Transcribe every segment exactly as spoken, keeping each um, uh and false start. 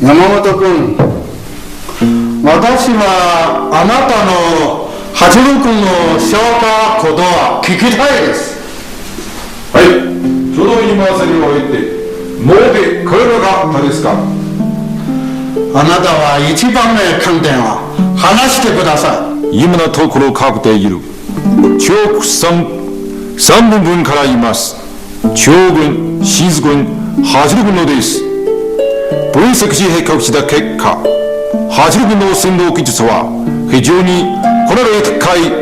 山本君、私はあなたの八郎君の紹介ことは聞きたいです。はい、ちょうど今それを言って、もうで、これがあれですか。あなたは一番目の観点を話してください。今のところ確定いる。中国三、三本分から言います。中央軍、新津軍、八路軍のです。分析し比較した結果、八路軍の戦闘技術は非常にこなれて高い。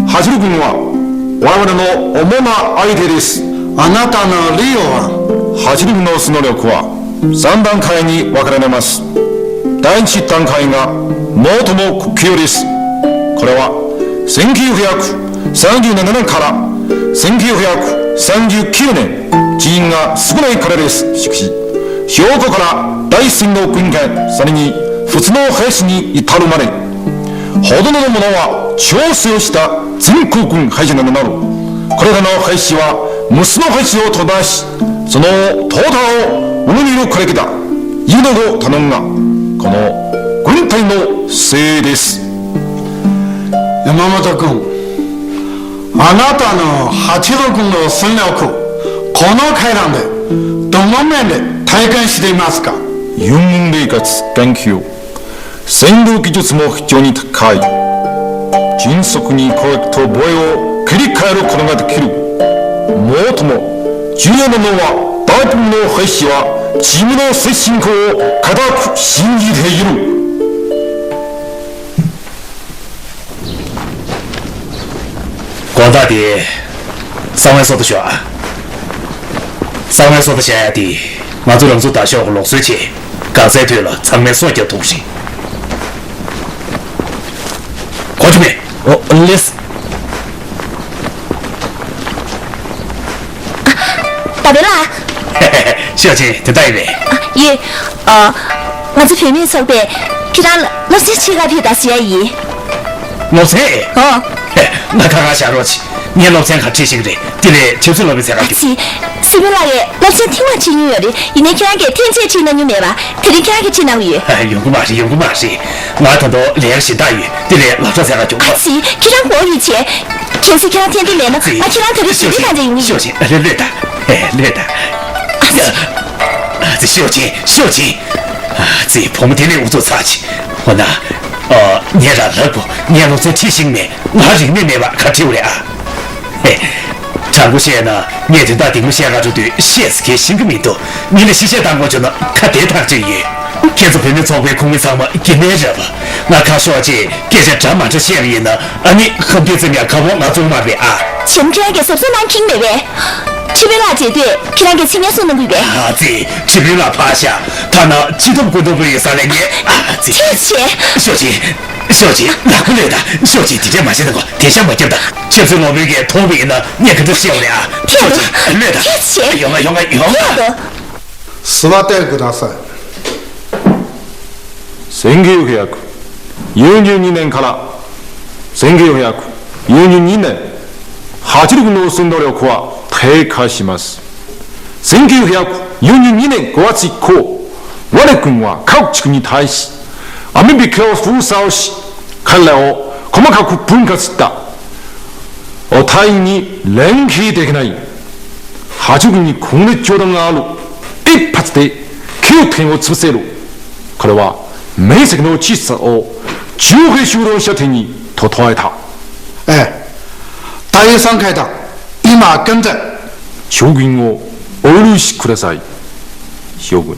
八路軍は我々の主な相手です。あなたの理由は？八路軍のその力は三段階に分かれます。第一段階が最も強いです。これはせんきゅうひゃくさんじゅうななねんからせんきゅうひゃくさんじゅうきゅうねん、人員が少ないからです。しかし、兵庫から大山の軍艦、さらに普通の兵士に至るまで、ほとんどのものは調整をした全国軍兵士なのだろう。これらの兵士は無数の兵士を飛ばし、その淘汰を生みるからだ。いいのだと頼んだ。この軍隊のせいです。山本君、あなたの八路軍の戦力、この会談でどの面で体感していますか？四面で活研究。戦闘技術も非常に高い。迅速に攻撃と防衛を切り替えることができる。もっとも重要なのは、大部分の兵士は自分の精神力を固く信じている。དགོང་དག་དེ་གསང་བའི་སོ་ཐོ་ཤོག་གསང་བའི་སོ་ཐོ་བྱ་ཡ་དེ་ང་ཚོ་རང་ཚོ་ད་ཤོག་གི་ལུགས་སྲོལ་བྱས། འགག་རྩའི་དུས་ལ་ཚང་མས་སྲོག་བསྐྱབས་ཐུབ་རེད། གོ་ཐུབ་མེད། ཨོ་ལེས། ད་བེ་ལ། ཤོག་ཆེན་དེ་ལྟ་ཡིན་པས། ཡེ། ཨ། ང་ཚོ་བུད་མེད་ཚོགས་པས་ཁྱེད་རང་ལ་སློབ་ཚན་ཆེད་མངགས་ཕེབས་དང་ཟེར་ཡ་ཡིན། སློབ་ཚན། ཨོ། ང་ཁ་ཁ་བཞག་རོགས་གྱིས། ངས་སློབ་ཚན་ཁ་ཁྲིད་ཤིག་རེད། དེ་ལས་ཆབ་སྲིད་སློབ་མའི་ཚན་ཁ་ཨ་ཅི། སི་པན་ལགས་ཀྱིས་སློབ་ཚན་ཐེངས་མ་ཁྲིད་མྱོང་ཡོད་རེད། ཡིན་ནའི་ཁྱེད་རང་གིས་ཐེངས་གཅིག་ཁྲིད་གནང་མྱོང་མེད་པ། དེ་རིང་ཁྱེད་རང་གིས་ཁྲིད་གནང་གི་ཡོད། ཡོང་གི་མ་རེད། ཡོང་གི་མ་རེད། ང་ད་དུང་ལས་ཀ་གཞན་དག་ཡོད། དེ་ལས་སློབ་གྲྭ་ཚན་ཁ་རྒྱུགས་ཨ་དགོས། ཅི། ཁྱེད་རང་མགོ་ཡོད་བྱས། གལ་སྲིད་ཁྱེད་རང་ཐེངས་འདི་མེད་ན་ང་ཁྱེད་རང་ད་རེས་ཞི་བདེ་གང་ཆེ་ཡོང་གི་ཡོད། ཤོག་ཆེན། ལོས་དང་། ལོས་དང་། ཨ་ཙི། ཤོག་ཆེན། ཤོག་ཆེན། ཨ་ཙི། བུ་མོ་དེ་ནས་འུ་ཚོ་ཚར་ཅིག་འོ་ན། ཨ། ངས་རང་ལབ་དགོས། ངས་སློབ་ཚན་ཁྲིད་ཤེས་མེད། ང་རིག་གནས་མེད་པ་ཁ་ཁྲིད་རེད་ཨ། ཧེ། དྲང་པོ་བཤད་ན་ངས་དོན་དག་འདི་མོ་བཤད་ག་འགྲོ་དུས་བཤད་ཟེར་མཁན་ཤེས་ཀྱི་མི་འདུག་མི་ལ་གཤིས་བཤད་བཏང་དགོས་བྱུང་ན་ཁ་བདེ་ཐག་ཆོད་ཡོད། ཁྱེད་ཚོ་བུད་མེད་ཚོགས་པའི་ཁོངས་མི་ཚང་མ་སྐྱེ་དམན་རེད་པ། ང་ཁ་ཤོར་བྱས་སྐད་ཆ་འདྲ་མ་འདྲ་བཤད་པ་ཡིན་ན་ཨ་ནི་ཁ་བདེ་ཙམ་ཡང་ཁ་བོ་ང་ཚོ་མ་རེད་ཨ། བྱམས་མཁན་གྱི་གཟབ་གཟབ་གནང་གི་མེད་པས། ཁྲི་དཔོན་ལགས་བྱེད་དུས་ཁྱེད་རང་གི་མཚན་སྙན་སྲུང་གནང་གི་ཡོད་པས། ཨ་ཙི། ཁྲི་དཔོན་ལགས་ཕར་བཞག་ཐ་ན་སྤྱི་ཚོགས་ཀུན་གཏོང་དཔོན་ཡིན་ས་ལས་ངས་ཨ་ཙི། ཐེ་ཆེ། ཤོག་ཆེན། ཤོག་ཆེན། ལག་པ་ལོས་དང་། ཤོག་ཆེན། དེ་འདྲས་མ་བྱེད་དང་གོ། དེ་ཤ་མ་རྒྱབ་དང་། ཆབ་སྲིད་སློབ་དཔོན་གྱིས་མཐོང་བ་ཡིན་ན་ངས་ག་འདྲ་བཤད་པ་རེད་ཨ། ཐེ་ཤོག་ཆེན། ལོས་དང་། ཐེ་ཆེ། ཡོང་ང་ཡོང་ང་ཡོང་ང་། ཐེ་དོ། 座ってください。せんきゅうひゃくよんじゅうにねんからせんきゅうひゃくよんじゅうにねん、八路軍の戦力は低下します。せんきゅうひゃくよんじゅうにねんごがつ以降、我が軍は各地区に対し、アメリカを封鎖をし、彼らを細かく分割した。お互いに連携できない。八軍に国立長官がある。一発で宮殿を潰せる。これは面積の小ささを中兵集論者点に例えた。ええ。大衛さん書いた。今現在。将軍をお許しください。将軍。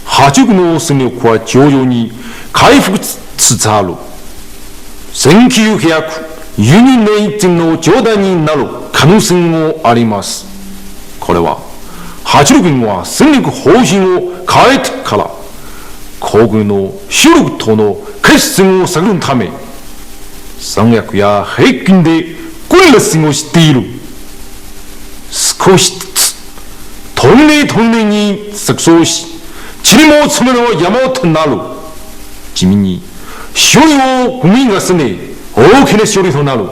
八軍の戦力は徐々に回復しつつある。せんきゅうひゃくよんじゅうねん以前の状態になる可能性もあります。これは八路軍は戦力方針を変えてから皇軍の主力との決戦を探るため、山岳や平原で訓練をしている。少しずつトンネトンネに錯綜し、塵も積もれば山となる。地味に勝利を踏み重ね、大きな勝利となる。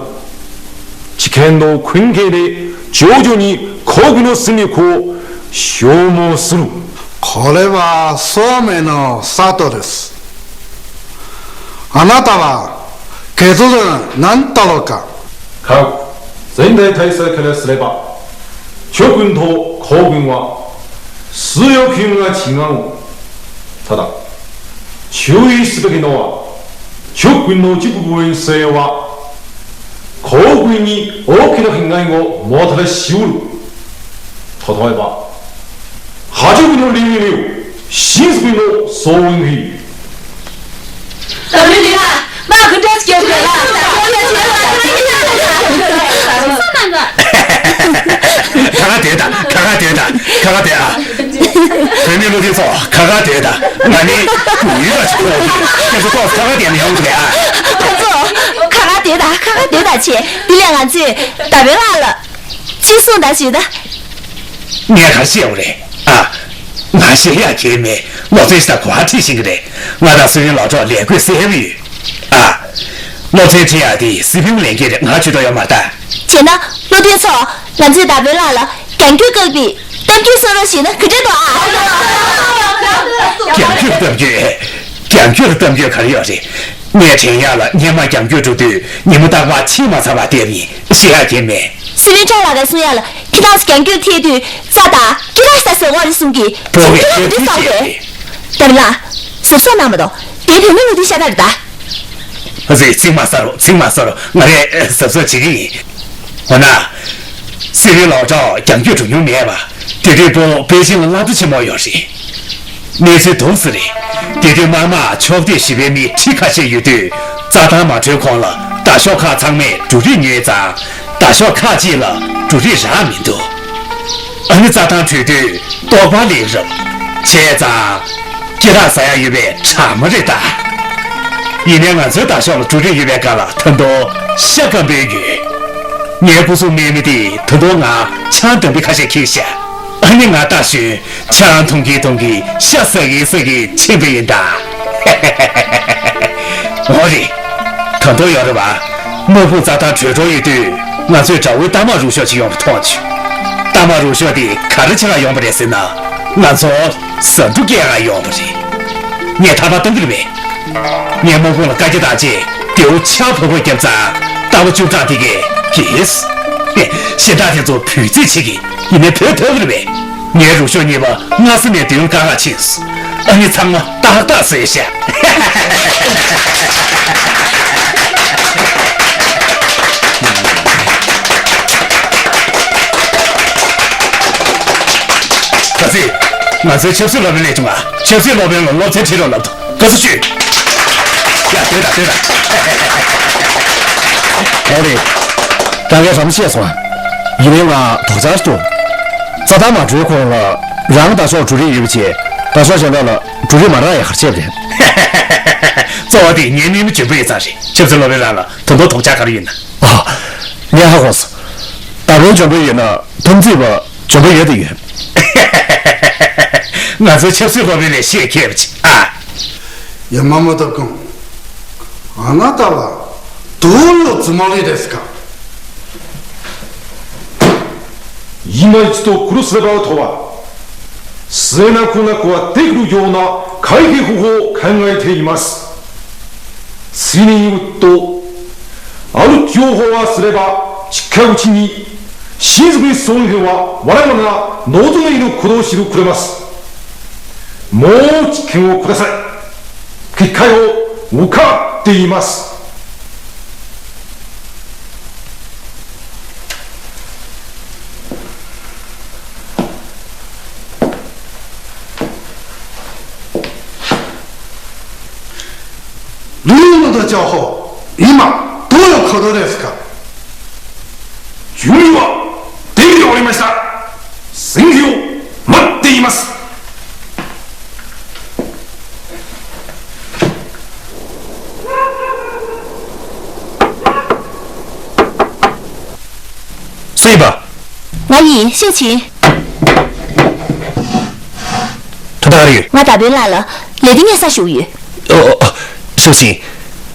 事件の根源で徐々に皇軍の戦力を消耗する。これはそうめんの里です。あなたは血軍なんだろうか？ 各全体体制からすれば、諸軍と皇軍は数億人が違う。ただ、注意すべきのは、諸軍の一部分性は皇軍に大きな被害をもたらしうる。例えば、八軍の流入、新軍の総運費。 ད་ལོའི་ལས་ཀ་མ་གི་འདྲ་སྐྱེ་དགོས་ལ། ཁ་ཁ་དེ་དང་ཁ་ཁ་དེ་དང་ཁ་ཁ་དེ་ཨ། བོད་མི་སློབ་ཕྲུག་ཚོ་ཁ་ཁ་དེ་དང་ང་ནི་ཡུལ་དང་ཁོག་གི་སྐྱེ་ཚོ་ཁོག་ཁ་ཁ་དེ་ནི་ཡོང་གི་རེད་ཨ། ཁོ་ཚོ་ཁ་ཁ་དེ་དང་ཁ་ཁ་དེ་དང་བྱས་དེ་ལས་ང་ཚོས་ད་བོད་ལ་ལ་ཚིག་གསུང་དང་ཞུས་ད། ངས་ག་རེ་བཤད་པ་རེད་ཨ། ང་བཤད་ཡག་གལ་མེད། སློབ་ཚན་ཞིག་དང་གོ་བ་ཁྲིད་ཤེས་ཀྱི་རེད། ང་དང་སུ་ཡིན་ལོ་གྲོགས་ལས་བགོས་སེ་ཧེ་བ་ཡོད་ཨ། སློབ་ཚན་ཁྲིད་ཡག་དེ་སི་ཕིའུ་ལས་འགན་རེད། ང་ཇུས་གཏོགས་ཡོད་མ་རེད་ད། བྱས་ན་སློབ་ཕྲུག་ཚོ་ང་ཚོས་ད་བོད་ལ་ལ་རྒྱང་སྐྱོད་སྐབས་ཀྱི་གཏམ་རྒྱུད་གསུང་རོགས་ཞུས་ན་ག་འདྲ་འདུག་ཨ། རྒྱང་སྐྱོད་གཏམ་རྒྱུད། རྒྱང་སྐྱོད་གཏམ་རྒྱུད་ག་རེ་ཡོད་རེད། ངས་དྲན་ཡག་ལ་སྔོན་མ་རྒྱང་སྐྱོད་འགྲོ་དུས་ཉིན་མོ་རྟག་པར་ཕྱེ་མ་ཚར་བ་བསྡད་པ་ཡིན། བཤད་ཡག་གལ་མེད། སི་ལིང་ཁྲང་ལགས་ཀྱིས་གསུང་ཡག་ལ་ཁྱེད་རང་ཚོ་རྒྱང་སྐྱོད་ཐད་དུས་རྩྭ་དང་སྐེ་རགས་ཟ་ཟེར་བ་རེད་གསུང་གི། ཕོ་བའི་ཁྱེད་རང་ཚོ་འདི་བསམ་པས། ད་ལ་གཟབ་གཟབ་གནང་མ་གཏོགས་དེ་བོད་མི་ལོ་དུས་ཤ་སྟག་རེད་ད། ཨ་ཙི། ཚིག་མ་ཟ་རོགས། ཚིག་མ་ཟ་རོགས། ང་རས་གཟབ་གཟབ་བྱེད་ཀྱི་ཡིན། འོ་ན། སི་ལིང་ལོ་གྲོགས་རྒྱང་སྐྱོད་འགྲོ་མྱོང་མེད་པ། དེ་དུས་ཁོ་པེ་ཅིང་ལ་གླ་རྩི་ཆེན་མོ་ཡོད་རེད། གནས་ཚུལ་འདུག་སེ་རེད། དེ་དུས་དམར་དམག་ཕྱོགས་བསྡུས་ཞི་བའི་མི་ཁྲི་ཁ་ཤས་ཡོད་དུས་རྩྭ་ཐང་མ་བྲོས་གོང་ལ་དར་ཤོག་ཁག་ཚང་མས་འབྲུ་རིགས་ཉོས་ཙང་དར་ཤོག་ཁག་ཅིག་ལ་འབྲུ་རིགས་རག་མི་འདུག་ཨ་ནི་རྩྭ་ཐང་བྲོས་དུས་ལྟོགས་པ་ལེགས་རབ། བྱས་ཙང་། སྐེ་རགས་ཟ་ཡག་ཡོད་པའི་དྲ་མ་རེད་ད། ཡིན་ནའི་ང་ཚོའི་དར་ཤོག་ལ་འབྲུ་རིགས་ཡོད་པའི་སྒང་ལ་ད་དུང་ཤ་སྐམ་པོ་ཡོད། ངའི་སྐུ་གཟུགས་དམན་མི་དེས་ད་དུང་ང་ཆང་འདམ་བུ་ཁ་ཤས་འཁྱེར་ཤག་ཨ་ནི་ང་ལྟ་བྱོས། ཆང་འཐུང་གིན་འཐུང་གིན་ཤ་ཟ་གིན་ཟ་གིན་ཕྱིན་པ་ཡིན་ད། འོ་རེད། ད་དུང་ཡོད་རེད་པ། དམག་དཔུང་རྩྭ་ཐང་བྲོས་འགྲོ་ཡོད་དུས་ང་ཚོས་དགྲ་བོའི་རྟ་དམག་རུ་ཤོག་ཅིག་ཡོང་བ་མཐོང་བྱུང་། རྟ་དམག་རུ་ཤོག་དེ་ག་རེ་བྱེད་ག་ཡོང་བ་རེད་ཟེར་ན། ང་ཚོ་ཟ་འབྲུ་སྐྱེལ་ག་ཡོང་བ་རེད། ངས་ཐག་པ་བཏང་གི་རེད་པས། ངས་དམག་དཔུང་ལ་བཀའ་རྒྱ་བཏང་རྗེས་རྡེའུ་ཆག་ཕོར་པ་བརྒྱབ་ཙང་རྟ་ཕོ་བཅུ་ཕྲག་དེ་གས་གིས། གཞན་དག་དེ་ཚོ་བུད་རྩིས་བྱེད་ཀྱི་ཡིན་ནའི་བུད་ཐུབ་ཀྱི་རེད་པས། ངའི་རུ་ཤོག་གཉིས་པ་སྔ་ས་ནས་མདུན་ཀ་ཁ་ཕྱིན་སོང་། ཨ་ནི་ཚང་མ་ཏག་ཏག་བཟོས་ཤག་ད་ཚེ། ང་ཚོའི་ཆབ་སྲིད་སློབ་དཔོན་སླེབས་བྱུང་ང་། ཆབ་སྲིད་སློབ་དཔོན་ལ་སློབ་ཚན་ཁྲིད་རོགས་ལབ་དང་། དགའ་བསུ་ཞུ། ཡ། སྡོད་དང་སྡོད་དང་། ཨོ་རེད། ད་ངས་རང་བཤད་སོང་ང་། ཡིན་ནའི་ང་དོགས་འཆར་ཞིག་འདུག་རྩྭ་ཐང་མ་བྲོས་གོང་ལ་རང་དར་ཤོག་འབྲུ་རིགས་ཡོད་པ་བྱས་དར་ཤོག་གཞན་དག་ལ་འབྲུ་རིགས་མ་རག་ཡ་ག་རེ་བྱས་པ་རེད། གཙོ་བོ་དེ་ངའི་གནས་མི་འཇོན་པོ་ཡིན་ཙང་རེད། ཆབ་སྲིད་སློབ་དཔོན་རང་ལ་ད་དུང་དོགས་འཆར་ག་རེ་ཡོད་ན། ཨ། ངས་ཧ་གོ་སོང་། ད་བོན་འཇོན་པོ་ཡོད་ན་འཐབ་འཛིང་པ་འཇོན་པོ་ཡོད་དེ་ཡོད། ང་ཚོའི་ཆབ་སྲིད་སློབ་དཔོན་ལས་བཤད་མཁས་པ་ཅིག་ཨ། 山本君、あなたはどういうつもりですか？ 今一度殺すればとは、末なくなくはできるような回避方法を考えています。次に言うと、ある情報はすれば、近いうちに親族にその兵は我らが望んでいることを知るくれます。もう知見をください。機会を伺っています。 ルームの情報、今どういうことですか？ 準備はできておりました。宣言を待っています。 སུ་ཡིན་པ། ང་ཡིན། ཤོག་ཕྱིན། ད་ལྟ་ག་རེ་ཡོད། ང་ད་བོན་ལགས་ལ་ལས་དོན་སྙན་སེང་ཞུ་གི་ཡོད། ཨོ་ཨོ་ཨོ། ཤོག་ཕྱིན།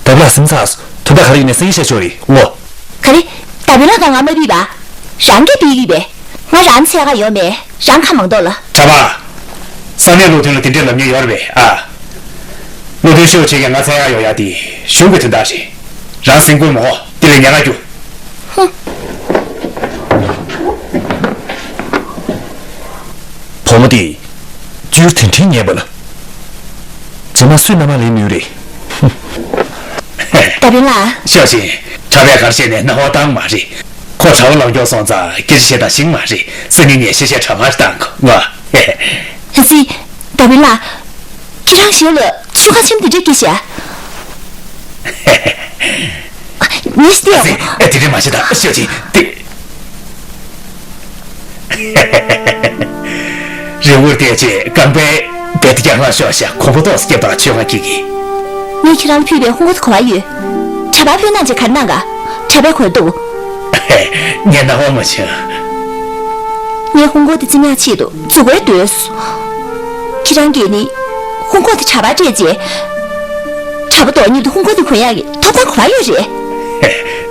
ད་བོན་ལགས་སེམས་ཚ། ད་ལྟ་ག་རེ་ཡིན་ནའི་སེང་ཤ་ཤོར་རེད་ངོ་། ག་རེ། ད་བོན་ལགས་དང་ང་མ་བིས་པ། རང་གིས་བིས་ཡོད་པས། ང་རང་འཚོལ་ག་ཡོང་མེད། རང་ཁ་མང་དོག་ལ། གྲྭ་པ། ས་གནས་བློ་མཐུན་ལ་དེ་འདྲའི་ལབ་མྱོང་ཡོད་རེད་པས། ཨ། བློ་མཐུན་ཤོག་ཆེ་གིས་ང་ཚ་ཡག་ཡོད་ཡ་དེ་གཞུང་གི་དོན་དག་རེད། རང་སེམས་ཁུར་མ་གོ། དེ་ལས་ཉག་ག་རྒྱུགས། ཧུམ། བུ་མོ་དེས་སྐྱུར་དེ་འདྲའི་ཉེས་པ་ལ། རྗེས་མ་སུས་མནའ་མ་ལེན་ནུས་རེད། ད་བིན་ལགས། ཤོག་ཆེ། གྲྭ་པས་ག་རེ་བྱས་ནས་སྣང་བ་བཏང་མ་རེད། ཁོ་གྲྭ་བ་ལ་མགྱོགས་སོང་ཙང་སྐད་ཆ་བཤད་སྟངས་ཤེས་མ་རེད། སང་ཉིན་ངས་ཤེས་བྱས་གྲྭ་པར་བཏང་གོ། ང་། ཨ་ཙི། ད་བིན་ལགས། ཁྱེད་རང་ཞོལ་ལ་ཆུ་ཁ་ཆེམ་དེ་འདྲ་སྐྱེས་ཤག་ངས་བལྟས། ཨ་ཙི། ཨེ། དེ་འདྲ་མ་བྱེད་དང་། ཤོག་ཆེ། དེ། རི་བོར་བལྟས་རྗེས་རྐང་པའི་རྦད་དེ་རྒྱང་ལ་ཤོར་ཤག་གོམ་པ་ཏོག་ཙམ་བརྒྱབ་པ་ལ་ཆུ་ཁ་སྐྱེས་ཀྱི། ངས་ཁྱེད་རང་ལ་ཕུལ་བའི་ཧུན་སྒོར་དེ་ག་པར་ཡོད། གྲྭ་པར་ཕུལ་གནང་བྱས་ག་རེ་གནང་ག་གྲྭ་པས་གོ་འདུག་ངས་སྣང་བ་མ་བྱུང་། ངས་ཧུན་སྒོར་དེ་རྩིས་ཉར་ཆེད་དུ་འཛུགས་དགོས་འདོད་སོང་། ཁྱེད་རང་གིས་ནི་ཧུན་སྒོར་དེ་གྲྭ་པར་སྤྲད་རྗེས། གྲྭ་པ་དོ་མཉམ་དུ་ཧུན་སྒོར་དེ་གོན་ཡག་གི་ཐོབ་ཐང་ག་པར་ཡོད་རེད།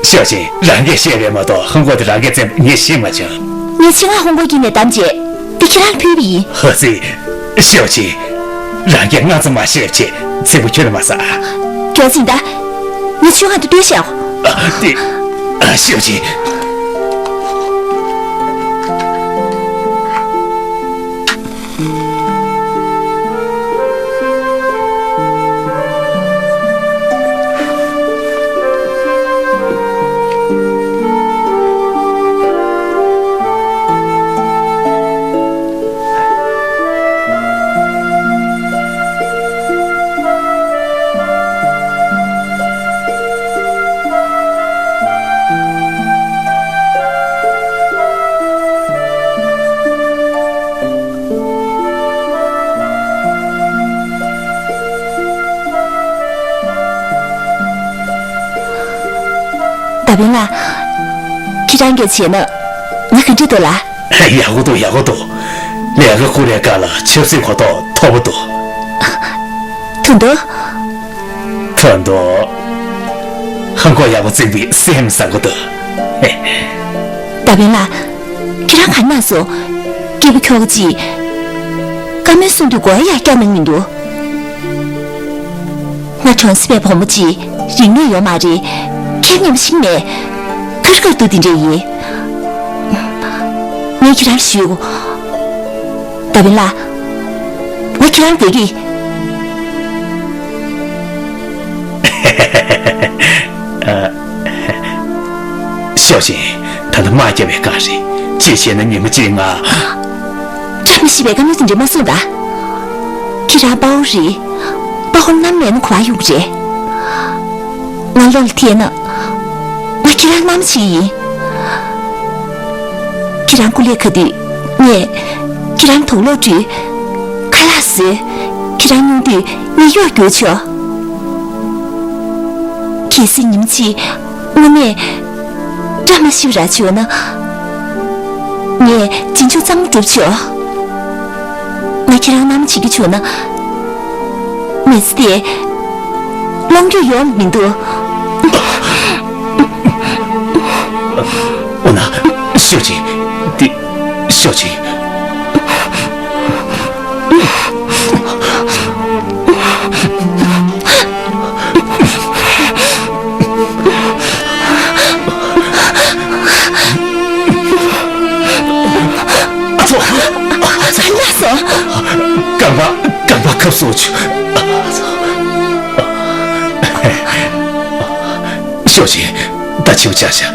ཤོག་ཆེ། རང་གིས་བཤད་པས་མ་གཏོགས་ཧུན་སྒོར་དེ་རང་གིས་བཙེམས་པ་ངས་ཤེས་མ་བྱུང་། ངས་ཆེད་མངགས་ཧུན་སྒོར་བསྐྱིས་ནས་བདམས་རྗེས་དེ་ཁྱེད་རང་ལ་ཕུལ་བ་ཡིན། ཧ་ཙི། ཤོག་ཆེ། རང་གིས་སྔ་ཙམ་མ་བཤད་བྱས་ཚེ་བུ་ཁྱོད་ལ་མ་ཟ། མགྱོགས་ཙམ་ད། ངས་ཆུ་ཁ་དེ་སྟོན་བཞག་ཨ། དེ། ཨ། ཤོག་ཆེ། ད་བིན་ལགས། ཁྱེད་རང་གིས་བྱས་ན་ང་ག་འདྲ་འདུག་ལགས། ཡག་པོ་འདུག་ཡག་པོ་འདུག་ལས་ཀ་ཁུར་བའི་སྐབས་ལ་ཆབ་སྲིད་གོ་རྟོགས་མཐོ་པོ་འདུག་དོན་དུ། དོན་དུ། ཧུན་སྒོར་ཡག་པོ་བཙེམས་པས་སེམས་བཟང་པོ་འདུག་ད་བིན་ལགས། ཁྱེད་རང་ག་རེ་གནང་སོང་། སྐྱེས་བུ་ཁྱོ་ག་ཅིག་བཀའ་མོལ་གསུང་དུས་མགོ་ཡང་བཀྱག་གནང་མི་འདུག་ང་གྲོང་གསེབ་པའི་བུ་མོ་ཅིག་རིག་གནས་ཡོད་མ་རེད། ཁྱད་མཉམ་ཞིག་མེད། ཁར་ཁར་དུ་དེ་འདྲ་ཡིན། ངས་ཁྱེད་རང་ཞུ། ད་བིན་ལགས། ང་ཁྱེད་རང་དགའ་གི། ཤོག་ཆེ། ད་ལྟ་དམག་རྒྱབ་པའི་སྐབས་རེད། གཅིག་བྱས་ན་ཉི་མ་གཅིག་ང་། བཀྲ་མ་ཤིས་པའི་བཀའ་མོལ་དེ་འདྲ་མ་གསུངས་དང་། ཁྱེད་རང་དཔའ་བོ་རེད། དཔའ་བོ་ནམ་མེད་ན་གོ་བ་ཡོང་གི་རེད། ང་བློ་ལ་ཐེག་ན། ང་ཁྱེད་རང་མནའ་མ་བྱེད་ཀྱི་ཡིན། ཁྱེད་རང་སྐུ་ལས་ཁག་དུས་ངས་ཁྱེད་རང་དུག་ལོག་བཀྲུས། ཁ་ལག་བཟོས། ཁྱེད་རང་སྙུང་དུས་ངས་གཡོག་རྒྱུག་ཆོག་གལ་སྲིད་ཉིན་གཅིག་དངོས་གནས་བཀྲ་མ་ཤིས་པ་རག་བྱུང་ན། ངས་རྗེས་འཇུག་གཙང་མ་སྒྲུབ་ཆོག་ང་ཁྱེད་རང་མནའ་མ་བྱེད་ཀྱི་བྱུང་ན། མི་ཚེ་དེ་ལོངས་སྤྱོད་ཡོང་མི་འདུག་འོ་ན། ཤོག་ཆེ། འདི། ཤོག་ཆེ། ཨ་ཚོ། ཨ་ཚོ། ལགས་སོ། རྐང་པ། རྐང་པ་ཁབ་སོ་བཅུ། ཤོག་ཆེ། ད་ཕྱི་པོ་ཆགས་ཤག་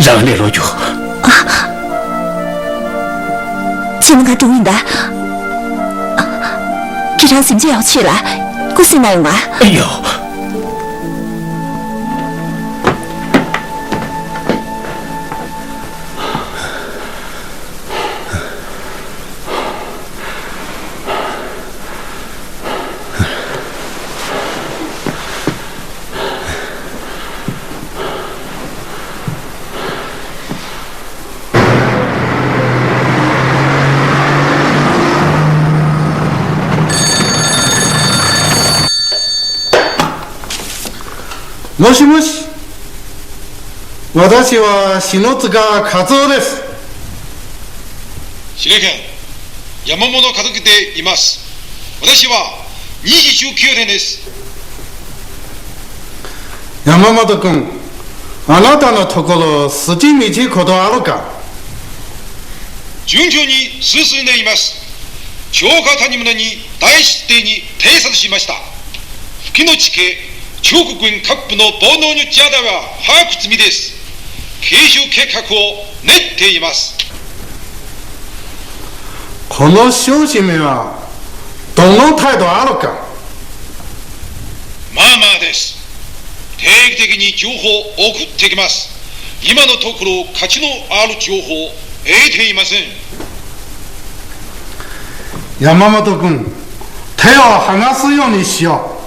རང་ལས་ལོག་རྒྱུགས། ཕྱིན་ན་ང་འགྲོ་ཡིན་ད། ཁྱེད་རང་གཟིམ་ཆས་ཡག་ཆེད་ལ་སྐུ་གཟིགས་གནང་ཡོང་ང་། ཨེ་ཡོ། མོ་ཤི་མོ་ཤི། ང་ད་ཆེ་བ་ཤི་ནོ་ཙི་ག་ཁ་ཚོ་རེད། ཤི་རེ་ཁན། 山本和樹でいます。私は二十九年です。山本君、あなたのところ、土道ことあるか？順調に進んでいます。超過谷村に大失態に偵察しました。付近の地形、中国軍幹部の暴動については把握済みです。回収計画を練っています。この少子めは、どの態度あるか？まあまあです。定期的に情報を送ってきます。今のところ、勝ちのある情報を得ていません。山本君、手を離すようにしよ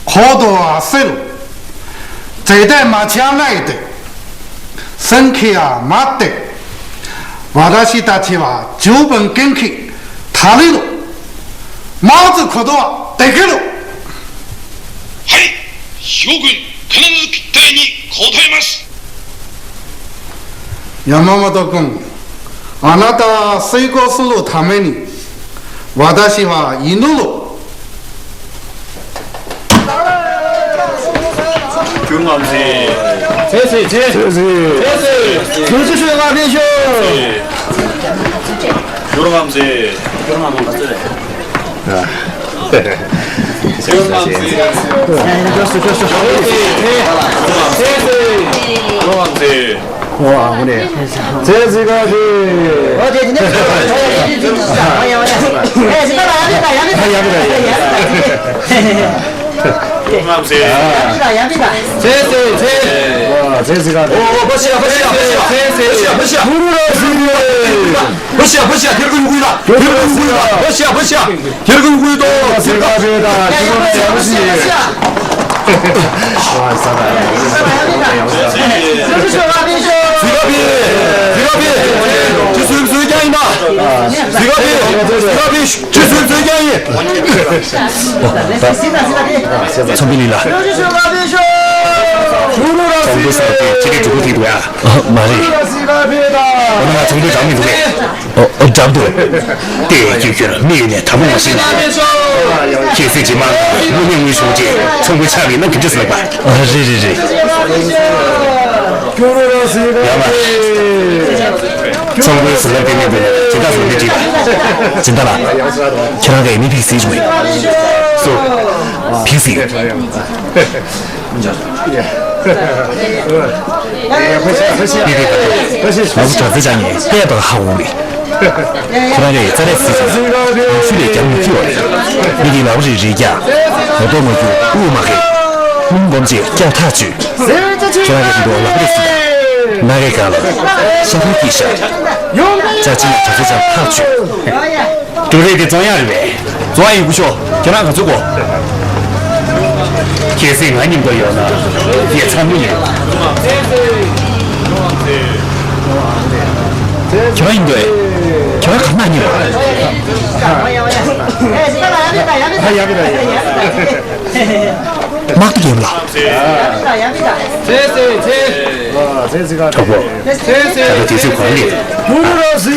う。行動を焦る。絶対間違わないで。選手は待って。私たちは十分元気足りる。待つことはできる。はい、将軍、必ず期待に応えます。山本君、あなたを成功するために、私は祈る。ཁྱོད་ངམ་ཟེ། ཚེ་ཟེ་ཚེ། ཚེ་ཟེ། ཚེ་ཟེ། ཚེ་ཟེ་ཤོད་ང་ཕེ་ཤོད། ཁྱོད་ངམ་ཟེ། ཁྱོད་ངམ་ཟེ། ཚེ་ཟེ། ཚེ་ཟེ། ཁྱོད་ངམ་ཟེ། ཨོ་ཨ་ཧོ་ནེ། ཚེ་ཟི་ག་ཟི། ཨོ་དེ་དེ་ནས་ཨ་ཡ་ཡ་ཡ་ཡ་ཡ་ཡ་ཡ། ཚེ་ཟི་ཚེ། ཨོ་ཚེ་ཟི་ག་ཟི། ཚེ་ཟི། ཕུ་ཤ་ཕུ་ཤ་ཕུ་ཤ། ཕུ་ཤ་ཕུ་ཤ། ཐེར་ཀུན་ཀུན་ལ། ཐེར་ཀུན་ཀུན་ལ། ཕུ་ཤ་ཕུ་ཤ། ཐེར་ཀུན་ཀུན་ཏོ། ཟི་ག་ཟི་ད། ཟི་ག་ཟི་ཡ་ཕུ་ཤ། ཟི་ག་ཕུ་ཤ། ཟི་ག་ཕུ་ཤ། ཟི་ག་ཕུ་ཤ། ཅི་སུ་སུ་ཀྱང་ཡིན་པ། ཟི་ག་ཕུ་ཤ། ཅི་སུ་སུ་ཀྱང་ཡིན། ཚོང་པའི་ལི་ལ། ཚོང་པའི་ས་དེ་ཅི་གི་འགྲོ་གི་འདུག་ཡ། མ་རེད། ཨོ་ན་ང་ཚོང་པའི་འགྲམ་མི་འདུག་གས། ཨོ་འགྲམ་དུ། དེ་ཡོད་ཁྱོད་མི་ཡོད་ནས་དམ་པོ་མ་ཤེས་ན། ཁྱེད་སྲིད་ཀྱི་དམག་དངོས་གནས་དངོས་བྱུང་རྗེས་ཚོང་པའི་ཆ་བའི་ནང་གི་འདྲ་ཟེར་ལབ་པ། ཨ་རེད་རེད་རེད། ཡང་ལ། ཚོང་པའི་བཟོ་ལམ་དེ་མེད་འདུག་ན་ཇི་ལྟར་བཟོ་འདི་བྲིས་པ། ཇི་ལྟར་ལ། ཁྱེད་རང་གིས་མི་ཕིག་སི་བྱུང་མེད། སོ། ཕིག་སི། ང་ཚོ་དྲག་རྩལ་སྦྱང་མཁན་ལྟས་དང་ཧ་གོ་རེད། ཁོ་རང་གིས་རྩ་ལས་སྲིད་ཅིང་ཤུལ་ལས་རྒྱང་མི་ཁྱེར་བ་རེད། མི་དེའི་ལག་པ་རེ་རེ་རྒྱག་ངོ་ཏོག་མ་རྒྱུག་དབུགས་མ་ཁེགས། རླུང་སྒོམ་བྱས་སྐྱབས་ཐག་ཆོད། ཁྱེད་རང་གིས་དེ་འདྲ་ལག་པ་རེ་སྲིད་ཀྱང་ང་གིས་གང་ལ་ཤ་ཁུར་སྐྱིད་ཤ། ཅག་ཅི་ཡང་དྲག་རྩལ་སྦྱང་ཐག་ཆོད། ཀྲུའུ་རེན་དེ་བཙོང་ཡག་རེད་པས། བཙོང་ཡག་ཡིན་སྐུ་ཞོགས། ཁྱེད་རང་ག་ཚོད་དགོས། གལ་སྲིད་ང་མཉམ་དུ་ཡོད་ན་ངས་ཚང་མ་ཉོ། ཁྱེད་རང་ཡིན་དུས། ཁྱེད་རང་ག་ན་ཉོ། ཨ་ཡ་གི་ད་ཡ། དམག་སྡེ་རྒྱལ་པོ་ལགས། ཚེ་ཚེ་ཚེ། ཚེ་ཚེ་ག་གྲོགས་པོ། ཚེ་ཚེ། ད་ལྟ་དུས་ཚོད་གང་རེད། གུ་རུ་ར་སི།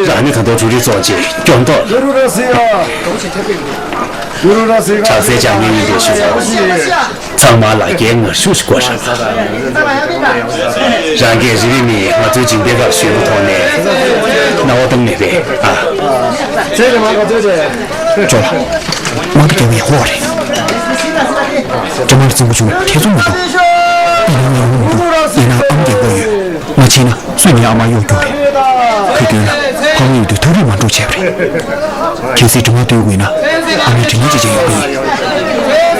རང་ནི་ད་དུང་ཇུ་རི་ཙོགས་ཅིག་སྐྱོང་ཐོག་གུ་རུ་ར་སི་ཡ། གུ་རུ་ར་སི་ག་དྲག་རྩལ་སྦྱང་མཁན་ཡིན་པའི་ཞུ། ཚང་མ་ལ་རྒྱའི་ངར་ཤུགས་ཤིག་དགོས་ཤག་རང་སྒེར་རི་བོའི་མིས་ང་ཚོའི་སྦྱིན་པའི་ཁར་ཞུས་པའི་ཐོག་ནས་རྣ་བ་གཏོང་མེད་པས་ཨ། ཚེ་གི་མ་ག་ཚོད་ཅེ། ཅོ་ལགས། དམག་སྡེ་རྒྱལ་པོ་ཡག་པོ་རེད། ཀྲེ་མར་བཙུན་མོ་ཆུང་ལ་ཐེ་ཚོམ་མི་འདུག་ཡིན་ནའང་ཡག་པོ་མི་འདུག་ཡིན་ནའང་ཨམ་རྒྱལ་པོ་ཡོད། ང་ཕྱིན་ན་སུས་ངའི་ཨ་མ་གཡོག་རྒྱུག་རེད། ཁོས་འདོད་ན་ཕ་མ་ཡོད་དུས་ཐག་རིང་མ་འགྲོ་བྱས་པ་རེད། གལ་སྲིད་གྲིབ་མ་སྟོན་དགོས་ན་ཨ་མའི་གྲིབ་མ་ཅི་བྱས་ཡོང་གི་ཡིན།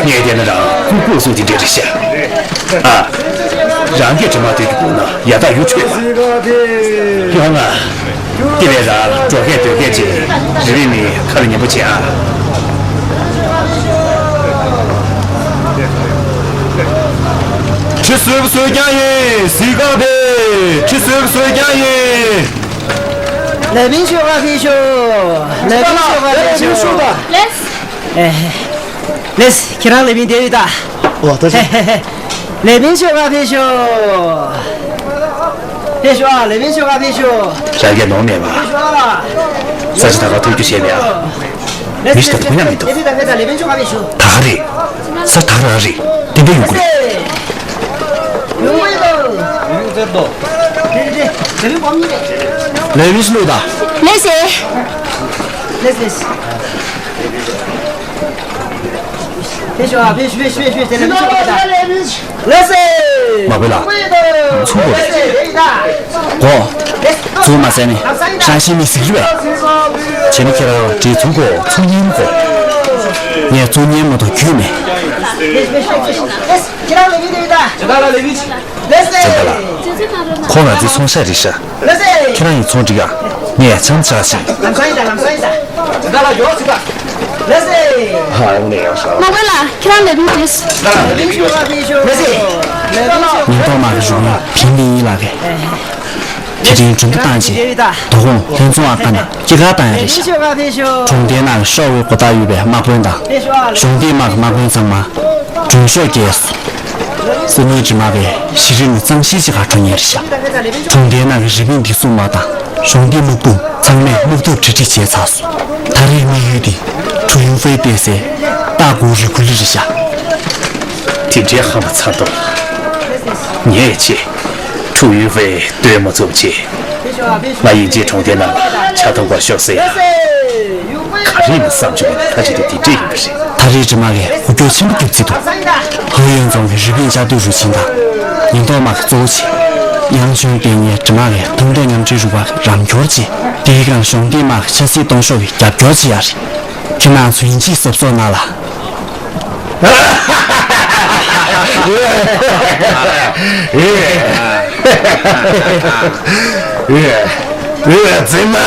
ངས་བལྟས་ན་རང་ཁུག་ཁུག་སུ་དེ་འདྲ་རེད་ཤག་ཨ། རང་གིས་གྲིབ་མ་སྟོན་དགོས་ན་ཡ་ཐག་ཡུ་ཆོད་པ། ཡོང་ང་། དེ་བས་ར་འགྲོ་སྐད་སྡོད་སྐད་ཅིག་རི་བོའི་མིའི་ཁ་ལ་ཉན་པོ་བྱེད་ཨ། ཁྲི་སུ་སུ་ཀྱང་ཡིན་སི་ཀ་བེ། ཁྲི་སུ་སུ་ཀྱང་ཡིན། ལས་མིན་ཤོག་ཨ་ཕི་ཤོག་ལས་མིན་ཤོག་ཨ་ཕི་ཤོག་ལས། ལས། ཁྱེད་རང་ལས་མིན་དེ་བི་ད། ཨོ་ད་ཆ། ལས་མིན་ཤོག་ཨ་ཕི་ཤོག་ཕེབས་ཤོག་ཨ། ལས་མི་ཤོག་ཨ། ཕེབས་ཤོག་རང་གིས་ནོར་མེད་པ། ཕེབས་ཤོག་ཨ། ས་ཆ་ད་ག་ཐུག་རྒྱུ་བྱས་པས་ཨ། མི་ཞིག་ད་དུང་ཡང་མི་འདུག་ལས་མི་ཤོག་ཨ། ཕེབས་ཤོག་ད་ག་རེད། ས་ད་ག་རང་རེད། དེ་འདྲ་ཡོང་གི་རེད། ཡོང་གི་རེད། ལས་མི་ཤོག་ཨ། ལས་མི་ཤོག་ཨ། ལས་མི་ཤོག་ཨ། ལས་མི་ཤོག་ཨ། ཕེབས་ཤོག་ཨ། ཕེབས་ཤོག་ཕེབས་ཤོག་ཕེབས་ཤོག་ལས་མི་ཤོག་ཨ། ལགས་སེ། མ་དགོས་ལགས། ཚུར་འགྲོ་རེད། གོ། ཚུར་མ་ཟེར་ནས་ཧྲང་ཤིང་མི་ཟིག་རེད་པས། བྱས་ན་ཁྱེད་རང་བྲིས་ཚུར་གོ། ཚུར་ཉན་གོ། ངས་ཚུར་ཉན་མ་གཏོགས་རྒྱུས་མེད། ཁྱེད་རང་ལས་མི་དེ་ད། ཇི་ལྟར་ལ་ལས་མི། ལགས་སེ། ཁོང་རང་ཚོའི་ཚོང་ཤག་རེད་ཤག་ལགས་སེ། ཁྱེད་རང་ཡི་ཚོང་འགྲིག་ཨ། ངས་ཆམ་ཆག་ཞིག་ལམ་སང་ཡིན་ད། ལམ་སང་ཡིན་ད། ད་ལ་ཡོང་སྲིད་ད། ལགས་སེ། ཧ་ཡོང་ནས་ཡོང་ཤག་མ་དགོས་ལགས། ཁྱེད་རང་ལས་མི་རེད། ལགས་སེ། ཉེན་རྟོག་དམག་གི་གཞུང་ཕིང་ལི་ཡིན་ལགས་ཀྱིས། དེ་རིང་གྲུབ་མཐའ་བཏང་རྗེས། དོ་དགོང་ལྷན་ཚོགས་ཨ་ཁ་ནང་སྐྱེད་ཀ་བཏང་ཡ་རེད་ཤག་གྲོང་སྡེའི་ནང་གི་ཤོག་བུའི་མགོ་བཏགས་ཡོད་པའི་དམག་དཔོན་དང་། གཞུང་འདིའི་དམག་གི་དམག་དཔོན་ཚང་མ། མགྲོན་ཤོག་རྒྱས་སོང་། སང་ཉིན་འབྲི་མ་བས་གཞི་རིམ་གཙང་ཤེད་ཅིག་ག་འགྲོ་ཉེར་བཞག་གྲོང་སྡེའི་ནང་གི་རི་པིན་འདི་སྲུང་མ་དང་གཞུང་འདིའི་དམག་དཔུང་ཚང་མས་དམག་འཐབ་གྲ་སྒྲིག་བྱས་ཚར་སོང་། ད་རེས་དམིགས་ཡུལ་འདི་ཁྲུའུ་ཡུན་ཧྥེ་བལྟས་སའི་སྟག་གུ་རི་གུ་ལི་རེད་བཞག་དེ་འདྲའི་ཧམ་པ་ཚ་མདོག་ངས་བྱས། ཁྲུའུ་ཡུན་ཧྥེ་བསྟོད་མ་ཚུགས་བྱས། ང་དབྱིན་ཇིའི་གྲོང་སྡེའི་ནང་ལ་ཆ་ཚང་པར་ཤོག་ཟེར་ཡ། ག་རེ་ཡིན་ན་བསམ་བྱུང་། ད་ཅི་ཐུབ་དེ་འདྲས་ཡིན་པ་རེད། ད་རེས་འབྲི་མ་གིས་འུར་སྒྲོག་ཆེན་པོ་རྒྱབ་རྩིས་འདུག་ཧོ་ཡོན་རྫོང་གི་རི་པིན་བཅའ་སྡོད་རུ་ཆེན་དང་། ཉེན་རྟོག་དམག་གི་གཙོ་བོ་བྱས། ཡང་ཆུང་སྡེ་གཉིས་འབྲི་མ་གིས་ཐང་ཐོག་མཉམ་འབྲེལ་རུ་ཁག་གི་རམ་སྐྱོར་བྱས། དེའི་སྒང་གཞུང་འབྲེལ་དམག་གི་ཆབ་སྲིད་གཏོང་ཕྱོགས་ཀྱི་རྒྱབ་སྐྱོར་བྱེད་ཡ་རེད། ཁྱེད་རང་ཚོ་ཡིན་གཅིག་གཟབ་གཟབ་གནང་ལ། རྫུན་མ།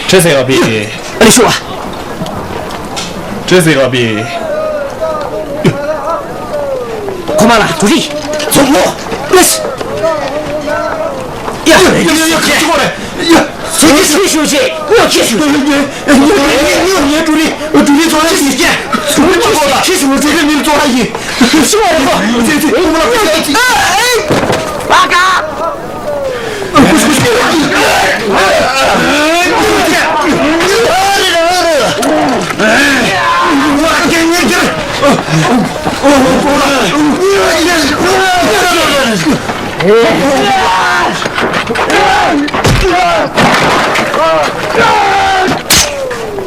ཁྲེ་སེ་ཨ་པི། ཨ་ནི་ཤོག་ཨ། ཁྲེ་སེ་ཨ་པི། ཁོ་མ་ལ་དུ་རི། ཚོགས་མོ། ལེས། ཡ། ཡ་ཡ་ཡ། ཁ་ཅིག་གོ་རེ། ཡ། ཚོགས་ཀྱི་ཤུ་ཤུ་ཅེ། ངོ་ཁྱི་ཤུ། ངོ་ངོ་ངོ་ངོ་དུ་རི། དུ་རི་ཚོགས་ལ་ཤི་ཅེ། ངོ་ཁྱི་ཤུ། ཁྱི་ཤུ་ངོ་ཚེ་གི་མིང་ཚོགས་ལ་ཡི། ཤི་བ་རེད་པ། ཚེ་ཚེ་ཁོ་མ་ལ་ཁ་ཅིག་ཨ་ཨེ། ཨ་ཀ།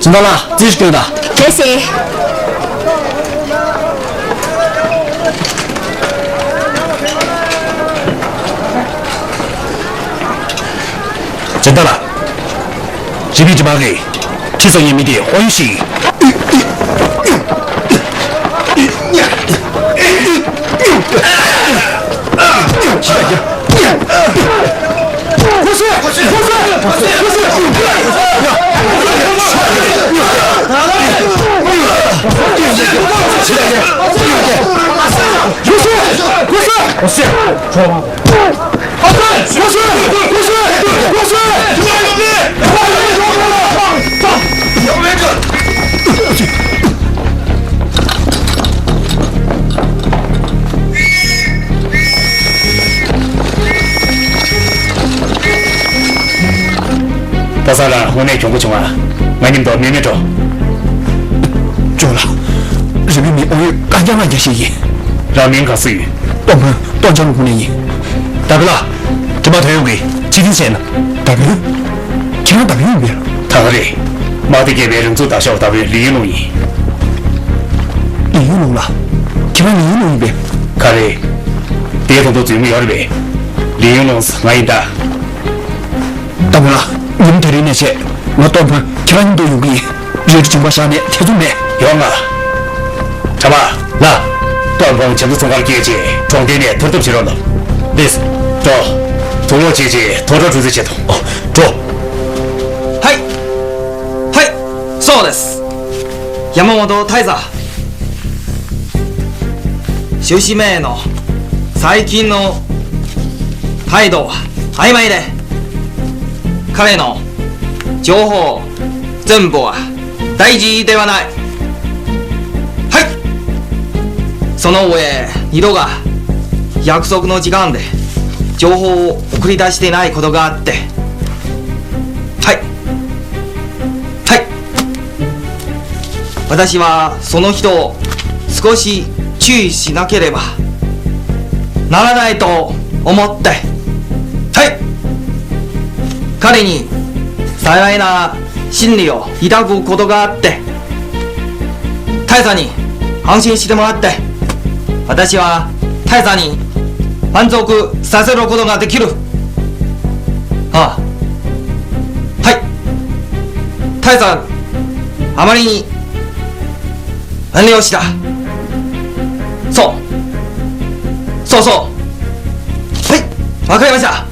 སྦྱིན་བདག་ལགས། རྩིས་སྤྲོད་དང་། རེད་ཟེར། སྦྱིན་བདག་ལགས། རི་པིན་འབྲི་མ་གིས་ཁྲི་སང་ཉིན་མི་དེ་ཧོ་ཡུ་ཤི། པ་སངས་ལགས། དངོས་གནས་གྱོང་པོ་བྱུང་ང་། ང་མཉམ་དུ་མེ་མེ་འགྲོ། ཇོ་ལགས། རི་པིན་མི་ཨོ་ཡོད་རྐང་རྐྱང་རྐང་རྐྱང་ཞིག་ཡིན། རང་མིང་ག་སུ་ཡིན། ཏོང་ཧྥང་། ཏོང་ཅང་ལུ་ཁུངས་ནས་ཡིན། ད་བི་ལ། དྲི་མ་དོན་ཡོང་གི་ཕྱི་འཐེན་བྱས་ན། ད་བི་ལ། ཁྱེད་རང་ད་བི་ལ་ཡིན་པས། ད་ག་རེད། དམག་སྡེ་བརྒྱད་པའི་རང་ཚུགས་བདག་ཤོག་ལྟ་བུའི་ལི་ཡིན་ལུང་ཡིན། ལི་ཡིན་ལུང་ལགས། ཁྱེད་རང་ལི་ཡིན་ལུང་ཡིན་པས། ག་རེད། དེའི་དོན་དུ་རྫུན་མ་ཡོད་རེད་པས། ལི་ཡིན་ལུང་ང་ཡིན་ད། ད་བི་ལ། ཉིན་དེ་རིང་ནས་བྱས། ང་ཏོང་ཧྥང་ཁྱེད་རང་མཉམ་དུ་ཡོང་གི་ཡིན། རེད། སྦྱིན་པ་བཞག་ནས་ཐེ་ཚོམ་མེད། ཡོང་ང་། གྲྭ་པ། ལགས། ཏོང་ཧྥང་བྱམས་བརྩེ་ཚོང་ཁང་སྐྱེལ་རྗེས་གྲོང་སྡེ་ནས་ཐར་ཐབས་བྱེད་རོགས་གནང་། ལེས། འགྲོ། དུག་སློག་བྱས་རྗེས་ཐོག་ཁྲ་གྲུ་རྩེ་བྱེད་དོ། ཨོ། འགྲོ། ཧའི། ཧའི།そうです。山本大佐。終止前の最近の態度は曖昧で、彼の情報全部は大事ではない。その上、二度が約束の時間で情報を送り出していないことがあって。はい。はい。私はその人を少し注意しなければならないと思って。はい。彼に幸いな真理を抱くことがあって、大佐に安心してもらって、私は大佐に満足させることができる。ああ。はい。大佐、あまりに遠慮した。そう。そうそう。はい。わかりました。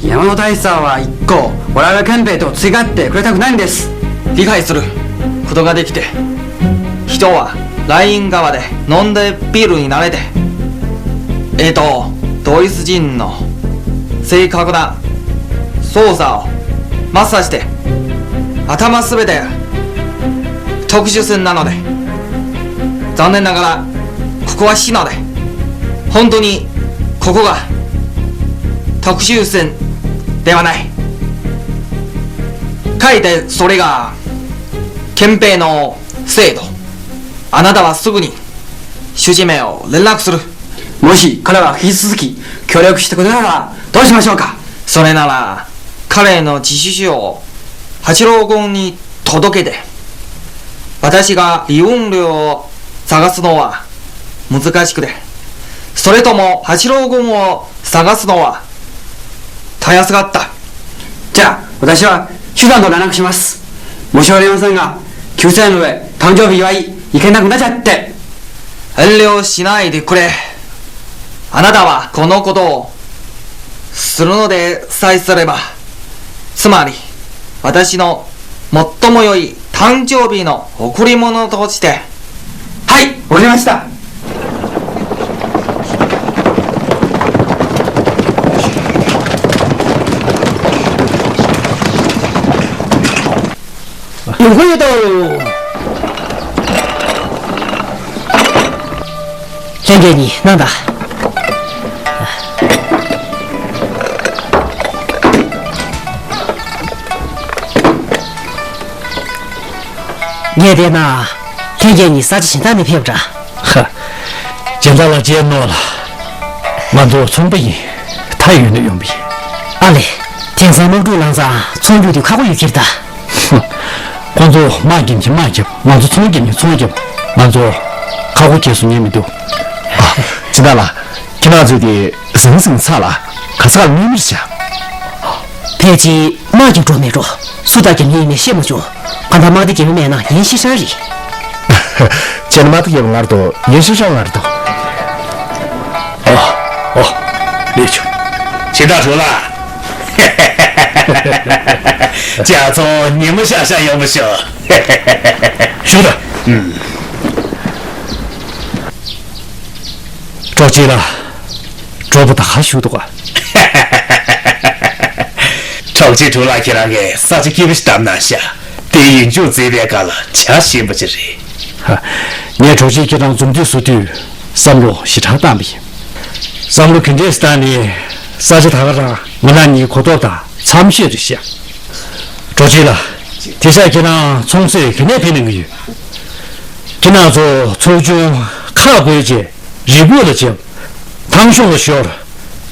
山野大佐は一向我々憲兵と付き合ってくれたくないんです。理解することができて、人はライン側で飲んで、ビールに慣れて、えっと、ドイツ人の正確な操作をマスターして、頭すべて特殊線なので、残念ながらここは市なので、本当にここが特殊線ではない。かえってそれが憲兵の制度。あなたはすぐに主治名を連絡する。もし彼は引き続き協力してくれなら、どうしましょうか？それなら、彼の自首書を八郎君に届けて。私が離婚料を探すのは難しくて、それとも八郎君を探すのはたやすかった。じゃあ、私は手段と連絡します。申し訳ありませんが、きゅうさいの上、誕生日祝い、行けなくなっちゃって。遠慮しないでくれ。あなたはこのことをするのでさえすれば、つまり、私の最も良い誕生日の贈り物として。はい、わかりました。ཡོང་གི་ཡོད་དོ། ལྷན་རྒྱས་གཉིས་གནང་དང་། ངས་བལྟས་ན། ལྷན་རྒྱས་གཉིས་ས་ཆ་གཞན་དག་ནས་ཕེབས་པ་འདྲ། ཧ། སྦྱིན་བདག་ལགས་མཇལ་ནོར་ལ། ང་ཚོ་ཚོང་པ་ཡིན། ད་ཡོད་ན་ཡོང་པ་ཡིན། ཨ་ལེ། དེང་སང་དམག་འཁྲུག་ལངས་ཙང་ཚོང་རྒྱུག་དུས་ཁག་པོ་ཡོད་ཀྱི་རེད་ད། ཁོང་ཚོ་དམག་རྒྱབ་ནས་དམག་རྒྱབ། ང་ཚོ་ཚོང་རྒྱབ་ནས་ཚོང་རྒྱབ། ང་ཚོ་ཁག་པོ་བྱས་སོང་ཉན་མི་འདུག་ཨ། སྦྱིན་བདག་ལགས། ཁྱེད་རང་ཚོས་དེ་ཟང་ཟིང་ཚ་ལ། ག་ས་གར་གནོད་མི་རེད་བྱ། ཕལ་ཆེར་དམག་རྒྱབ་འགྲོ་མེད་འགྲོ། སུ་དང་རྒྱབ་མཁན་ཡིན་མིན་ཤེས་མ་བྱུང་། གང་ལྟར་དམག་སྡེ་རྒྱབ་མཁན་མེད་ན་ཡན་ཤིན་ཧྲན་རེད། ཁྱེད་ནི་དམག་སྡེ་རྒྱབ་ང་རེད་དོ། ཡན་ཤིན་ཧྲན་ང་རེད་དོ། ཨོ། ཨོ། ལེགས་བྱུང་། སྦྱིན་བདག་གྲོགས་ལ། ཇག་ཚོང་ཉིན་མོ་ཤག་ཤག་ཡོང་མི་ཤོག་ཞུ་དང་། ཨུམ། གྲོགས་མཆེད་ལགས། གྲོགས་པོ་ད་ག་བཞུགས་འདུག་ག་གྲོགས་མཆེད་གྲོགས་ལགས། ཁྱེད་རང་གིས་ས་ཆ་སྐྱིད་པོ་ཞིག་བདམས་གནང་ཤག་དེ་ཡིན་ཆོག་མཛེས་པའི་སྒང་ལ་ཇ་ཞིམ་པོ་ཅིག་རེད། ཧ། ངས་གྲོགས་མཆེད་ཁྱེད་རང་འཛོམས་འདུ་བཟོ་དུས་བསམ་བློ་ཞེ་དྲག་བཏང་པ་ཡིན། བསམ་བློ་ག་འདྲས་བཏང་ནས་ས་ཆ་ད་ག་རང་ང་རང་གཉིས་གོ་རྟོགས་དང་འཚམ་ཤོས་རེད་ཤག་གྲོགས་མཆེད་ལགས། དེང་སང་ཁྱེད་རང་ཚོང་སྲེག་ག་ནས་ཕེབས་གནང་གི་ཡོད། ཁྱེད་རང་ཚོ་ཚོགས་ཆུང་ཁག་བགོས་བྱས་རི་ཁུག་ལ་བྱེད། ཐང་གཤོང་ལ་ཤོར།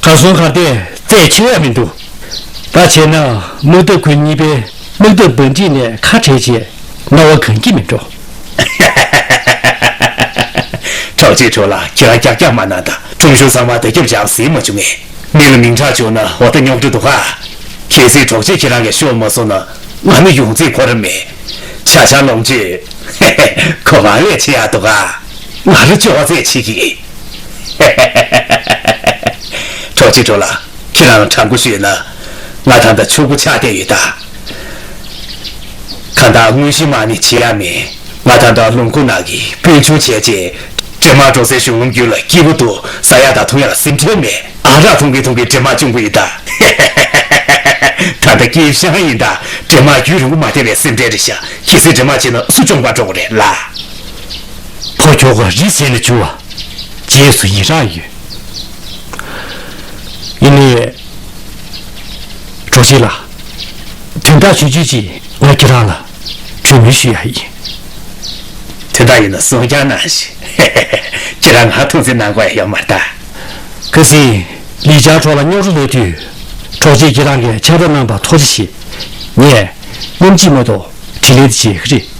གར་སོང་གར་བལྟས་རྩད་ཆོད་ཡ་མི་འདུག་ད་བྱས་ན་དམག་འཐབ་ཁུལ་གཉིས་པའི་དམག་འཐབ་འབའ་འབྲིང་ནས་ཁ་བྲལ་བྱས་སྣང་བ་གང་གི་མི་འགྲོ། གྲོགས་མཆེད་གྲོགས་ལགས། ཁྱེད་རང་རྒྱགས་རྒྱགས་མ་གནང་དང་། ཁྲོམ་གཞུང་ཚང་མ་བརྡ་ཁྱབ་སྦྱངས་ཟིན་མ་བྱུང་ངས། མི་ལ་མིང་གྲགས་བྱུང་ན་འོ་ད་རྙོག་དྲ་འདུག་ག་གལ་སྲིད་གྲོགས་མཆེད་ཁྱེད་རང་གིས་ཤོར་མ་སོང་ན་ང་ནི་ཡོང་རྩིས་ཁོ་རང་མེད། ཆ་ཆ་ལོངས་སྤྱོད་ཁོ་རང་ལས་ཆེ་ཡག་འདུག་ག་ང་རང་ཅོག་ཙེ་བྱེད་ཀྱི། གྲོགས་མཆེད་གྲོགས་ལགས། ཁྱེད་རང་དྲང་པོ་ཞུས་ན། ང་ད་ལྟ་ཕྱུག་པོ་ཆགས་བསྡད་ཡོད་ད། གང་ལྟར་དངོས་གཞི་དམག་མི་བྱེད་ཡ་མེད། ང་ད་ལྟ་ལུང་ཁུག་ནང་གི་དཔོན་ཆུང་བྱས་རྗེས། འདྲེ་དམག་འགྲོ་སའི་གཞུང་ལམ་རྒྱུད་ལ་སྐྱིད་པོ་འདུག་ཟ་ཡ་དང་འཐུང་ཡ་ལ་སེམས་ཁྲལ་མེད། ཨ་རག་འཐུང་གིན་འཐུང་གིན་འདྲེ་དམག་བཅོམ་གི་ཡིན་ད། ད་ལྟ་སྐྱིད་ཤང་ཡིན་ད། འདྲེ་དམག་རྒྱུན་རིང་པོ་མ་བསྡད་པའི་སེམས་ཁྲལ་རེད་ཤག་གལ་སྲིད་འདྲེ་དམག་བྱས་ན་སུ་བཅོམ་པར་འགྲོ་གི་རེད་ལ། ཕོ་ མགྱོགས་པ་རི་ཟེར་ནས་བྱུང་བ་རྗེས་སུ་ཡི་རངས་ཡོད། ཡིན་ནའི། གྲོགས་མཆེད་ལགས། དོན་དག་ཆུང་ཆུང་ཅིག་ང་ཁྱེད་རང་ལ་གྲོས་མོལ་ཞུ་ཡ་ཡིན། དོན་དག་ཡིན་ན་གསུང་རྐྱང་གནང་ཞིག་ཁྱེད་རང་ང་ཐུགས་འཛེམ་གནང་དགོས་ཡ་ཡོད་མ་རེད་ད། ཁ་སང་ལི་ཅང་གྲོགས་ལ་རྙོག་དྲ་ལས་དུས། གྲོགས་མཆེད་ཁྱེད་རང་གིས་ཕྱག་རོགས་གནང་པར་ཐུགས་རྗེ་ཆེ། ངས་མཉམ་གཅིག་མ་གཏོགས་དྲིན་ལན་དེ་བྱེད་ཀྱི་རེད།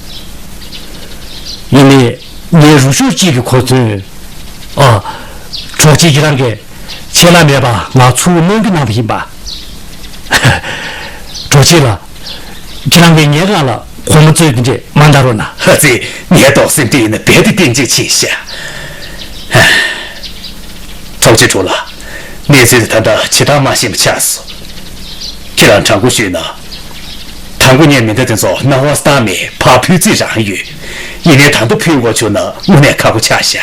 ཡིན་ནའི་ངའི་རུ་ཤོག་གཅིག་གི་གོ་མཚོན། ཨ། གྲོགས་མཆེད་ཁྱེད་རང་གིས་ཆད་ལྷག་མེད་པར་ང་ཚུར་གནང་རྒྱུ་གནང་བ་ཡིན་པ། གྲོགས་མཆེད་ལགས། ཁྱེད་རང་གིས་ངའི་སྒང་ལ་གོང་མ་རྩོད་དེ་འདྲས་མ་འདའ་རོགས་གནང་། ཨ་ཙི། ངའི་ཏོག་སེམས་དེ་ཡིན་ན་རྦད་དེ་གཏིང་ཇེ་ཆེ་ཤག་གྲོགས་མཆེད་གྲོགས་ལགས། གནས་ཚུལ་དེ་ད་ལྟ་ཇེ་ཐག་མ་ཤེས་པ་ཆགས་སོང་། ཁྱེད་རང་དྲང་པོ་ཞུས་ན། དང་པོ་ངས་མེ་མདའ་དེ་ཚོ་སྣང་བ་སྟངས་མེད་ཕར་ཕུད་རྩིས་རང་ཡོད། ཡིན་ནའི་ད་ལྟ་ཕུད་དགོས་བྱུང་ན་དངོས་གནས་ཁག་པོ་ཆགས་ཤག་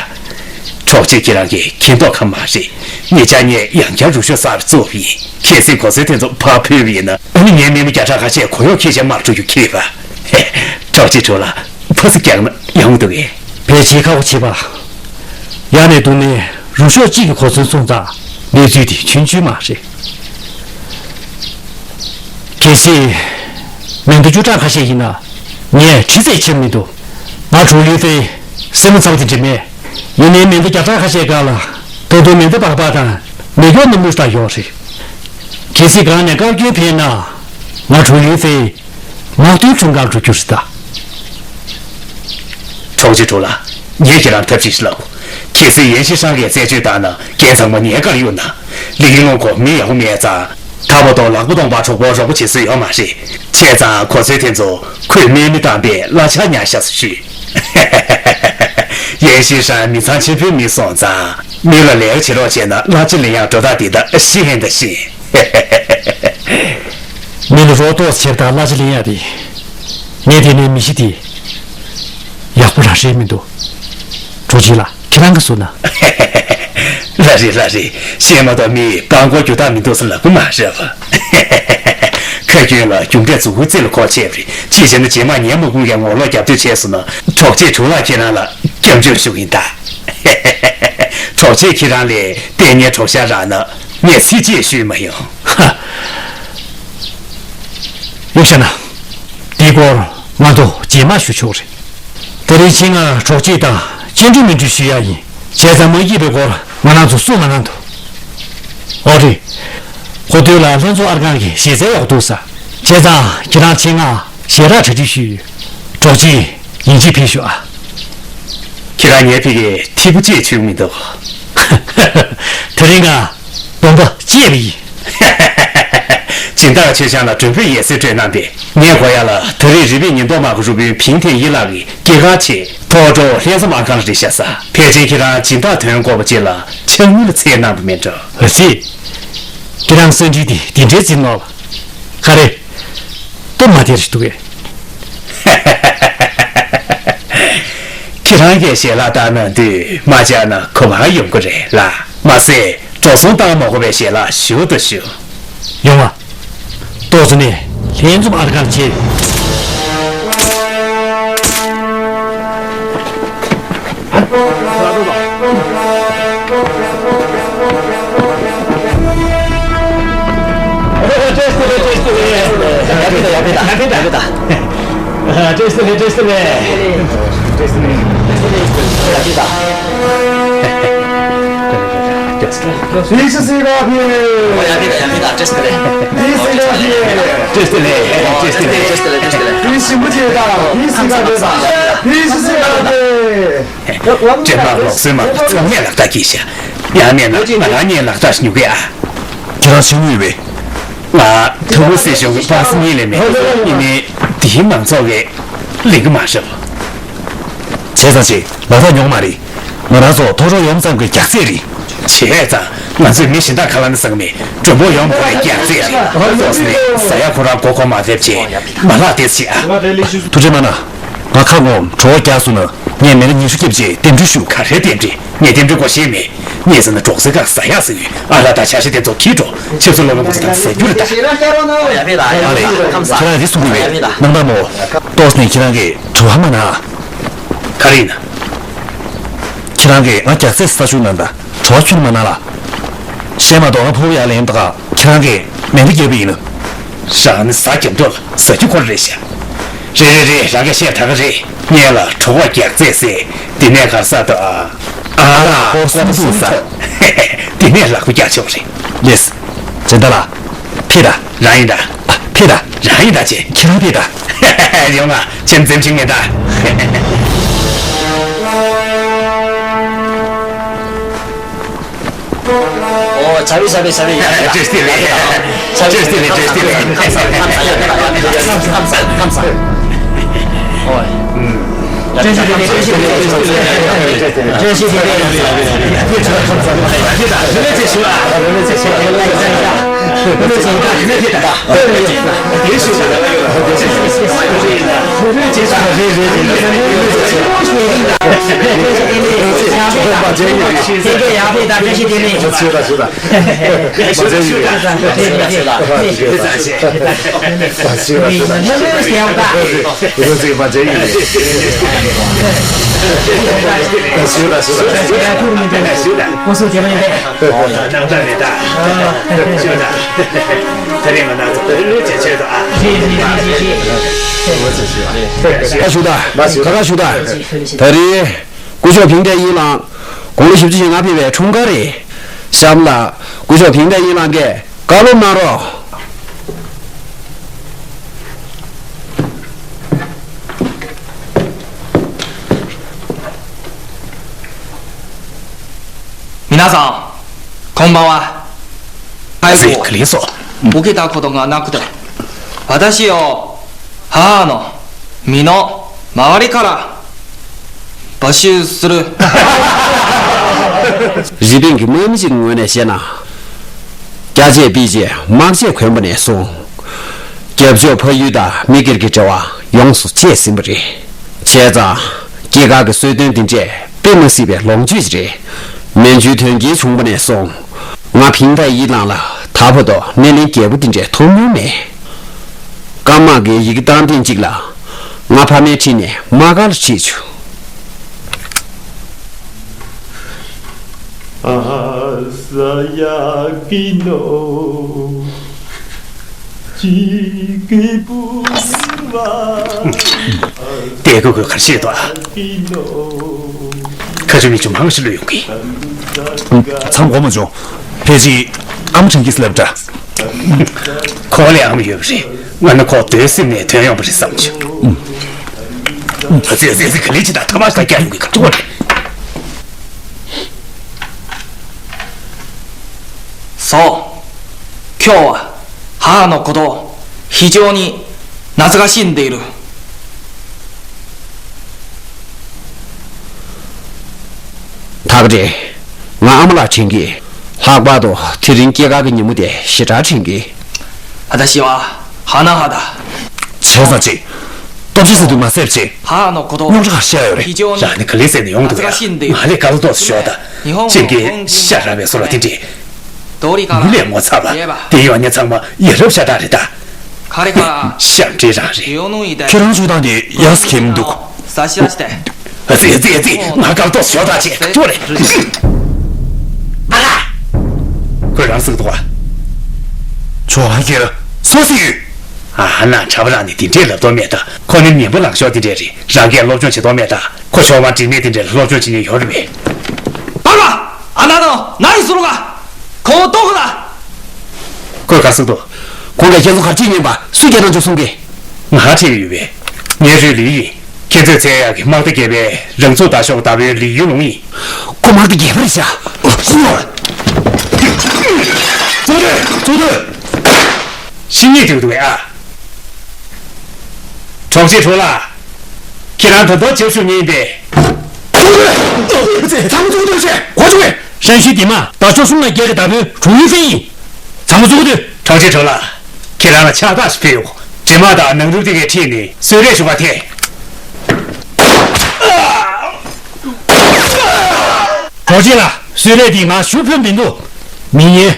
གྲོགས་མཆེད་ཁྱེད་རང་གིས་མཁྱེན་མདོག་ཁ་མ་རེད། ཉེ་ཆར་ངས་ཡང་བསྐྱར་རུ་ཤོག་གསར་བཙུགས་པ་ཡིན། གལ་སྲིད་གོ་མཚོན་དེ་ཚོ་ཕར་ཕུད་པ་ཡིན་ན། ཨ་ནི་ངའི་དམག་མི་བརྒྱ་ཕྲག་ཁ་ཤས་གོ་གཡོག་འཁྱེར་བྱས་དམག་འགྲོ་རྒྱུ་ཁེལ་བ། གྲོགས་མཆེད་གྲོགས་ལགས། ཕར་ཚུར་རྒྱག་ན་ཡོང་འདུག་གས། ཕལ་ཆེར་ཁག་པོ་བྱེད་པ། ཡང་ནས་བརྡུངས་ནས་རུ་ཤོག་གཅིག་གི་གོ་མཚོན་སོང་ཙང་གནས་ཚུལ་དེ་ཆུང་ཆུང་མ་རེད། གལ་སྲིད་མེ་མདའ་བཅུ་ཕྲག་ཁ་ཤས་ཡིན་ན་ངས་གྲི་རྩལ་ཆེ་མི་འདུག་ང་གྲོགས་ལུའི་ཧྥེ་སེམས་པ་ཚ་པོ་དེ་འདྲ་མེད། ཡིན་ནའི་མེ་མདའ་བརྒྱ་ཕྲག་ཁ་ཤས་སྒང་ལ་ད་དུང་མེ་མདའ་སྦག་སྦག་དང་མེ་སྒྱོགས་གནམ་གྲུ་ལྟར་ཡོད་རེད། གལ་སྲིད་སྒང་ནས་བཀའ་བཀྱོན་ཕེབས་ན་ང་གྲོགས་ལུའི་ཧྥེ་དམག་དོན་ཁྲིམས་ཁང་འགྲོ་རྒྱུ་རེད་ད། གྲོགས་མཆེད་གྲོགས་ལགས། ངས་ཁྱེད་རང་ཐབས་ཤེས་ཤིག་ལབ། གལ་སྲིད་ཡན་ཤིན་ཧྲན་གྱིས་རྩད་གཅོད་བཏང་ན་འགན་ཚང་མ་ངའི་བཀའ་ལ་གཡུག་ན། ལི་ཡིན་ལུང་ཁོ་མི་ཡག་པོ་མེད་ཙང་། ཐར་པ་དང་ལག་པ་སྟོང་པ་གྲོགས་པོ་རོགས་པ་བྱེད་སྲོལ་ཡོད་མ་རེད། བྱས་ཙང་གོ་མཚོན་དེ་ཚོ་ཁོས་དམག་མི་བཏང་པས་གླ་ཆ་ཉར་ཤག་ཟེར་ཞུས། ཡན་ཤིན་ཧྲན་མི་ཚང་ཆེན་པོའི་མི་སོང་ཙང་། མི་ལ་ལས་ཀ་བྱེད་རོགས་བྱས་ན་གླ་ཆ་ལེན་ཡག་འགྲོ་སྟངས་འདི་ད་ཤེས་ཧན་ད་ཤེས། མི་ལ་རོགས་ཏོག་ཙམ་བྱས་པ་དང་གླ་ཆ་ལེན་ཡག་དེ། ངས་བལྟས་ན་མི་གཞི་དེ་ཡག་པོ་རང་རེད་མི་འདུག་གྲོགས་མཆེད་ལགས། ཁྱེད་རང་གིས་གསུངས་ན། ལགས་རེད་ལགས་རེད། ཤེས་མ་གཏོགས་མི་ཡིས་སྤྲང་པོ་རྒྱུ་རྟགས་མི་འདུག་ཟེར་ལབ་ཀྱི་མ་རེད་པ། ཁ་རྒྱུན་ལ་རྒྱུ་འབྲས་མཛུབ་གུའི་རྩེ་ལ་འཁོར་བྱས་པ་རེད། ཅིའི་ཕྱིར་ན་རྗེས་མ་ངའི་དམག་དཔུང་གིས་ངོ་ལོག་རྒྱབ་གཏོད་བྱས་སོང་ན། གྲོགས་མཆེད་གྲོགས་ལགས་ཁྱེད་རང་ལ་སྐྱབས་བཅོལ་ཞུ་གི་ཡིན་ད། གྲོགས་མཆེད་ཁྱེད་རང་ལ་གཏན་ནས་གྲོགས་ཤ་རག་ན་ངས་ཚིག་གཅིག་ཤོད་མ་ཡོང་། ཧ། ཡིན་ཤག་ན། འདིའི་སྐོར་ང་ཚོ་རྗེས་མ་ཞུ་ཆོག་རེད། དེ་རིང་ཆེད་མངགས་གྲོགས་མཆེད་དང་སྤྱན་འབུལ་མོས་འབུལ་ཞུ་ཡག་ཡིན། བྱས་ཙང་མ་སྐྱིད་པའི་སྐོར་ང་རང་ཚོ་གསུང་མ་གནང་དོ། ཨོ་རེད། ཁོ་སྟོད་ལ་ལྷན་ཚོགས་ཨར་ཁང་གི་ཞལ་ཟས་ཡག་འདུག་ས། བྱས་ཙང་ཁྱེད་རང་ཆེད་མངགས་ཞལ་རས་གྲ་སྒྲིག་ཞུས་ཡོད། གྲོགས་མཆེད་ཡིན་གཅིག་ཕེབས་ཤོག་ཨ། ཁྱེད་རང་ངའི་ཕ་གིར་ཐིག་པ་གཅིག་མཆོད་མི་འདུག་དེ་རིང་ང་སྡོམ་པ་བཅད་པ་ཡིན། སྦྱིན་བདག་མཆོད་ཆང་ལ་མགྲོན་པོས་ཡལ་གསོལ་སྤྲོད་གནང་པས། ངས་གོ་ཡག་ལ་ད་རེས་རི་པིན་ཉེན་རྟོག་དམག་གི་དཔོན་ཕིང་ཐེན་ཡི་ལགས་ཀྱིས་སྐྱེས་སྐར་ཆེད་ཐོག་འགྲོ་ལྷན་འཛོམས་ཨར་ཁང་ལ་རེད་ཤག་ས། ཕལ་ཆེར་ཁྱེད་རང་སྦྱིན་བདག་དོན་དགོས་པ་ཅིག་ལ་ཕྱག་དངུལ་ལ་ཚད་གནང་བ་མིན་འགྲོ། ཨ་ཙི། ཁྱེད་རང་གསང་འཕྲིན་དེ་དེ་འདྲའི་རྫིག་ནོ། ག་རེ། སྟབས་མ་བདེ་རེད་འདུག་གས། ཁྱེད་རང་གིས་ཞལ་ལག་བཏང་གནང་དུས་མ་བཅར་ན་གོ་བ་ཡོང་གི་རེད་ལ། མ་ཟད་འགྲོ་སོང་བཏང་མ་དགོས་པའི་ཞལ་ལག་ཞུ་དང་ཞུ། ཡོང་བ། ཏོག་ཙམ་ནས་ལྷན་འཛོམས་ཨར་ཁང་ཆེད། སྤྲེལ་མ་ལོག་སོན་མ་གཙང་ནས་ལག་རྟགས་ཀྱིས་ཤ། ཡང་མེད་ན་ང་རང་ཉིད་ལག་རྟགས་ཉུག་གི་ཨ། ཁྱེད་རང་ཕྱི་དངུལ་བས། ང་ཐུ་བོ་སྲིད་གཞུང་གི་པ་སི་གཉིས་ལས་མེད། ཡིན་ནའི་དེའི་མང་ཚོགས་ཀྱིས་ལེན་གི་མ་རེད། བྱས་ཙང་ཅིག་ལག་རྟགས་ཉོ་གི་མ་རེད། ང་རང་ཚོ་ཐོ་རོ་ཡོང་ཙམ་གྱི་རྒྱག་རྩིས་རེད། བྱས་ཙང་ང་ཚོས་མི་གཞན་དག་ཁ་ལ་ནི་ཟ་གི་མེད། མགྲོན་པོ་ཡོང་བ་ཁོ་རའི་རྒྱག་རྩིས་རེད། ཏོག་ཙམ་ནས་ཟ་ཡག་ཁོ་རང་མགོ་སྐོར་མ་ཐེབས་བྱས་མ་ལྷག་བལྟས་ཤིག་ཨ། ཐུགས་ཁྲལ་མ་གནང་། ང་ཁ་སྔོན་གྲོད་རྒྱག་སོང་ན་ངས་མི་ལ་ཉི་ཤུ་སྐྱེབ་རྗེས་རྟེན་འབྲེལ་ཞུ། ག་རེ་རྟེན་འབྲེལ། ངས་རྟེན་འབྲེལ་སྒོ་ཤེས་མེད། ངས་ཟེར་ན་འབྲོག་སའི་ཁ་ཟ་ཡག་ཟེར་ཡོད། ཨ་ལ་ད་ཆ་ཤས་དེ་ཚོ་ཁྱི་འགྲོ་ཆབ་སྲིད་སློབ་མ་ཁོ་ཚོ་ད་ཟ་རྒྱུ་རེད་ད། ཨ་ལས་ཁྱེད་རང་རེ་ཟུང་གི་བས་གནང་དང་མོ། ཏོག་ནས་ཁྱེད་རང་གིས་དྲི་བ་མ་གནང་། ག་རེ་ཡིན་ན། ཁྱེད་རང་གིས་ང་རྒྱགས་ཚད་ཟ་བཅུག་གནང་དང་གྲོགས་ཁྱོན་མ་གནང་ལ། བཤད་མ་གཏོགས་ང་ཕོ་བོ་ཡར་ལེན་དགའ། ཁྱེད་རང་གིས་མེ་མདའ་བརྒྱབ་པ་ཡིན་ནོ། རང་ནི་ཟ་རྒྱབ་འགྲོ་ལ་ཟ་རྒྱུ་ཁོ་རེད་ཤག་རེད་རེད་རེད། རང་གིས་བཤད་ད་ག་རེད། སྔོན་ལ་གྲོགས་པོ་རྒྱགས་ཚད་ཟེར། དེ་ནས་གར་ས་དང་། ཨ་ཨ་ལགས་སྐོར་གསུམ་ཐུག་ས། དེ་ནས་ལག་པ་རྒྱག་ཆོག་རེད། ལེས། ཇི་ལྟར་ལ། ཕེ་ད། རང་ཡིན་ད། ཕེ་ད། རང་ཡིན་ད་ཅེ། ཁྱེད་རང་ཕེ་ད། ཡོང་ང་ཅེ་འཛེམ་ཆིང་ངེ་ད། ཨོ་ཚ་བི་ཚ་བི་ཚ་བི། བཀྲ་ཤིས་བདེ་ལེགས། བཀྲ་ཤིས་བདེ་ལེགས། བཀྲ་ཤིས་བདེ་ལེགས། ཁམས་བཟང་། ཁམས་བཟང་། ཁམས་བཟང་། ཨོ། བཀྲ་ཤིས་བདེ་ལེགས། བཀྲ་ཤིས་བདེ་ལེགས། བཀྲ་ཤིས་བདེ་ལེགས། ད་རེས་ང་ནང་ཚོ་ལོ་ལོ་བྱེད་ཆོད་དོ་ཨ། ཁ་ཁ་ཞུ་ད། ད་རེས་སྐུ་ཞབས་ཕིང་ཏའེ་ཡིན་ལགས། དགུང་ལོ་བཞི་བཅུ་ཞེ་ལྔ་ཕེབས་པའི་འཁྲུངས་སྐར་རེད། གཤམ་ལ་སྐུ་ཞབས་ཕིང་ཏའེ་ཡིན་ལགས་ཀྱིས་བཀའ་སློབ་གནང་རོགས།皆さん、こんばんは。介護を受けたことがなくて、私を母の身の回りから没收する。རི་པིན་གྱི་དམག་མི་ཞིག་གི་ངོས་ནས་བཤད་ན། སྐྱ་ཆས་པི་ཆས་དམག་ཆས་གོན་པ་ནས་བཟུང་། རྒྱབ་ཕྱོགས་ཕ་ཡུལ་དང་མི་སྒེར་གྱི་འབྲེལ་བ་ཡོངས་སུ་བཅད་ཟིན་པ་རེད། བྱས་ཙང་། སྐྱེས་སྐར་གྱི་གསོལ་སྟོན་འདི་འདྲས་དཔེ་མ་སྲིད་པའི་ལོངས་སྤྱོད་ཅིག་རེད། མན་ཇུའི་དོན་རྐྱེན་བྱུང་བ་ནས་བཟུང་། ང་ཕིང་ཏའེ་ཡིན་ལགས་ལ་ད་བར་དུ་སྣེ་ལེན་རྒྱས་པོ་འདི་འདྲས་ཐོབ་མྱོང་མེད། སྐམ་དམག་གི་ཡི་གེ་བཏང་འཐེན་གཅིག་ལ། ང་ཕ་མས་ཁྲིད་ནས་དམག་སྒར་ལ་ཁྲིད་བྱུང་། ཨ་ས་ཡ་ཀི་ནོ། ཅི་ཀི་པུ་ཡུ་བ། དེ་གོ་གོ་གར་ཤེས་དོ། ཁ་ཆུ་མི་ཆུ་མང་ཞིག་ལུས་ཡོང་གི། མཚམས་འགོ་མ་བྱུང་། ཕལ་ཆེར་ཨ་མ་དྲན་གྱིས་ལབ་འདྲ། ཁོ་ལ་ཨ་མ་ཡོད་པ་རེད། ང་ནི་ཁོ་སྡོད་སེམས་ནས་ཐོན་ཡོང་པ་རེད་བསམ་བྱུང་། ཨ་ཙི་ཨ་ཙི་ཨ་ཙི། ག་ལེ་ཅི་ད་ཐ་མ་ཞིག་ད་རྒྱག་ཡོང་གི་ག་ཐུག་རེད།そう。今日は母のことを非常に懐かしんでいる。ཐག་རེད། ང་ཨ་མ་ལགས་དྲན་གི། ལྷག་པར་དུ་དེ་རིང་སྐྱེས་སྐར་གྱི་ཉིན་མོ་དེ་ཞེ་དྲག་དྲན་གི།私は花肌。བྱས་ཙང་ཅིག་ལྟོ་ཆས་ཟེར་དུས་མ་ཟེར་ཅིག་རྙོག་དྲ་ག་རེ་བཤད་ཡོད་རེད། རང་ནི་ག་ལེ་ཟེར་ནས་ཡོང་འདུག་ཡ། ང་ལས་དཀའ་ལས་ཏོག་ཙམ་ཤོར་ད། ཅན་གྱི་ཤ་ར་བའི་བཟོ་ལ་དེ་འདྲས། མི་ལས་ངོ་ཚ་བ་དེ་ཡོང་ཉེ་ཚང་མ་ཡ་རབས་ཤ་སྟག་རེད་ད། ཤ་འདྲེ་རང་རེད། ཁྱེད་རང་ཆོས་སྟངས་དེ་ཡག་སུ་ཁེལ་མི་འདུག་ཨ་ཙི་ཨ་ཙི་ཨ་ཙི། ང་དཀའ་ལས་ཏོག་ཙམ་ཤོར་ད་ཅེས་ཁྱོད་རེད། ཨ་ལ། ཁོས་རང་ཟིག་འདུག་བ། ཇོ་ཧ་ཁྱེར་སོ་སི་ཡོད། ཨ་ཧ་ན་གྲྭ་པ་རང་ནི་དེ་འདྲས་ལབ་དོ་མེད་ད། ཁོ་ནི་མི་འབོར་ལངས་ཤོག་དེ་འདྲས་རེད། རང་གིས་སློབ་སྦྱོང་བྱེད་དོ་མེད་ད། ཁོ་ཤོག་མ་འབྲི་མེད་དེ་འདྲས་ལ་སློབ་སྦྱོང་བྱེད་ཉེན་ཡོད་རེད་པས། バカ！あなたの何するか！このどこだ！ ཁོས་ག་ཟེར་འདུག་ཁོང་གིས་ཁྱེད་ཚོ་གར་ཁྲིད་ཉན་པ་སུས་སྐད་བཏང་བྱུང་གསུང་གི། ང་ཁྲིད་ཡོད་པས། ངའི་རུས་ལི་ཡིན། ཁྱེད་ཚོས་འཚོལ་ཡག་གི་དམག་སྡེ་བརྒྱད་པའི་རང་ཚུགས་ལྟ་ཞོག་ལྟ་བུའི་ལི་ཡུལ་ལུང་ཡིན། ཁོ་དམག་སྡེ་བརྒྱད་པ་རེད་ཤག་ཨོ། ཚོགས་སྡེ། ཚོགས་སྡེ། ཤི་ཉེས་འདུག་འདུག་ཨ། གྲོགས་མཆེད་གྲོགས་ལ། ཁྱེད་རང་ད་དུང་བྱེད་ཤུགས་ཉེན་པས། ཚང་མ་ཚོགས་སྡེ་ཆེ་གོ་བྱུང་བས། ཧྲན་ཤུའི་འདི་མ་ད་ཕྱོགས་གསུམ་ལ་རྒྱལ་གྱི་བདག་པོའི་གྲོང་ཡུལ་ཕན་ཡིན། ཚང་མ་ཚོགས་སྡེ། གྲོགས་མཆེད་གྲོགས་ལ། ཁྱེད་རང་ལ་ཕྱག་རྟགས་ཤིག་ཕུལ་ཡོང་། འདྲེ་དམག་དང་ནང་རུབ་དེ་གའི་ཁྲིད་ནས་གསོལ་རས་ཞུ་བར་ཐལ། གྲོགས་མཆེད་ལ་གསོལ་རས་འདི་ང་ཞུ་ཕོད་མི་འདུག་མི་ཉན།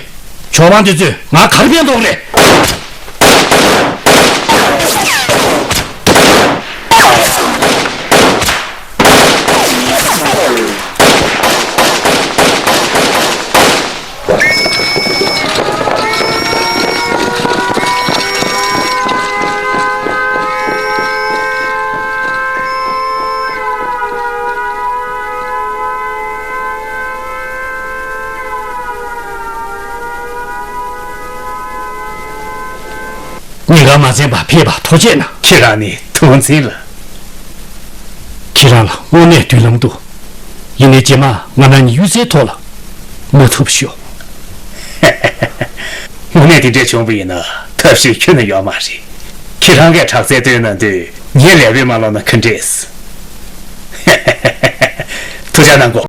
ཇོ་བང་དེ་ཚོས་ང་གར་ཕན་ཐོགས་རེད། ཉེན་ཁ་མ་འཛེམས་པར་ཕེབས་པར་ཐུགས་རྗེ་གནང་། ཁྱེད་རང་ནི་ཐུགས་མཚན་ལ། ཁྱེད་རང་ལ་དངོས་གནས་མདུན་ལམ་འདུག། ཡིན་ནའི་རྗེས་མ་ང་རང་གཉིས་གཡུལ་སའི་ཐོག་ལ་མ་ཐུག་ཤོག། དངོས་གནས་དེ་འདྲས་བྱུང་བ་ཡིན་ན་ཐབས་ཤེས་ཁྱོན་ནས་ཡོད་མ་རེད། ཁྱེད་རང་གིས་དྲག་རྩལ་སྟོན་གནང་དུས་ངས་ལས་བྱེད་མ་ལོག་ན་ག་འདྲས། ཐུགས་ཅག་གནང་གོ།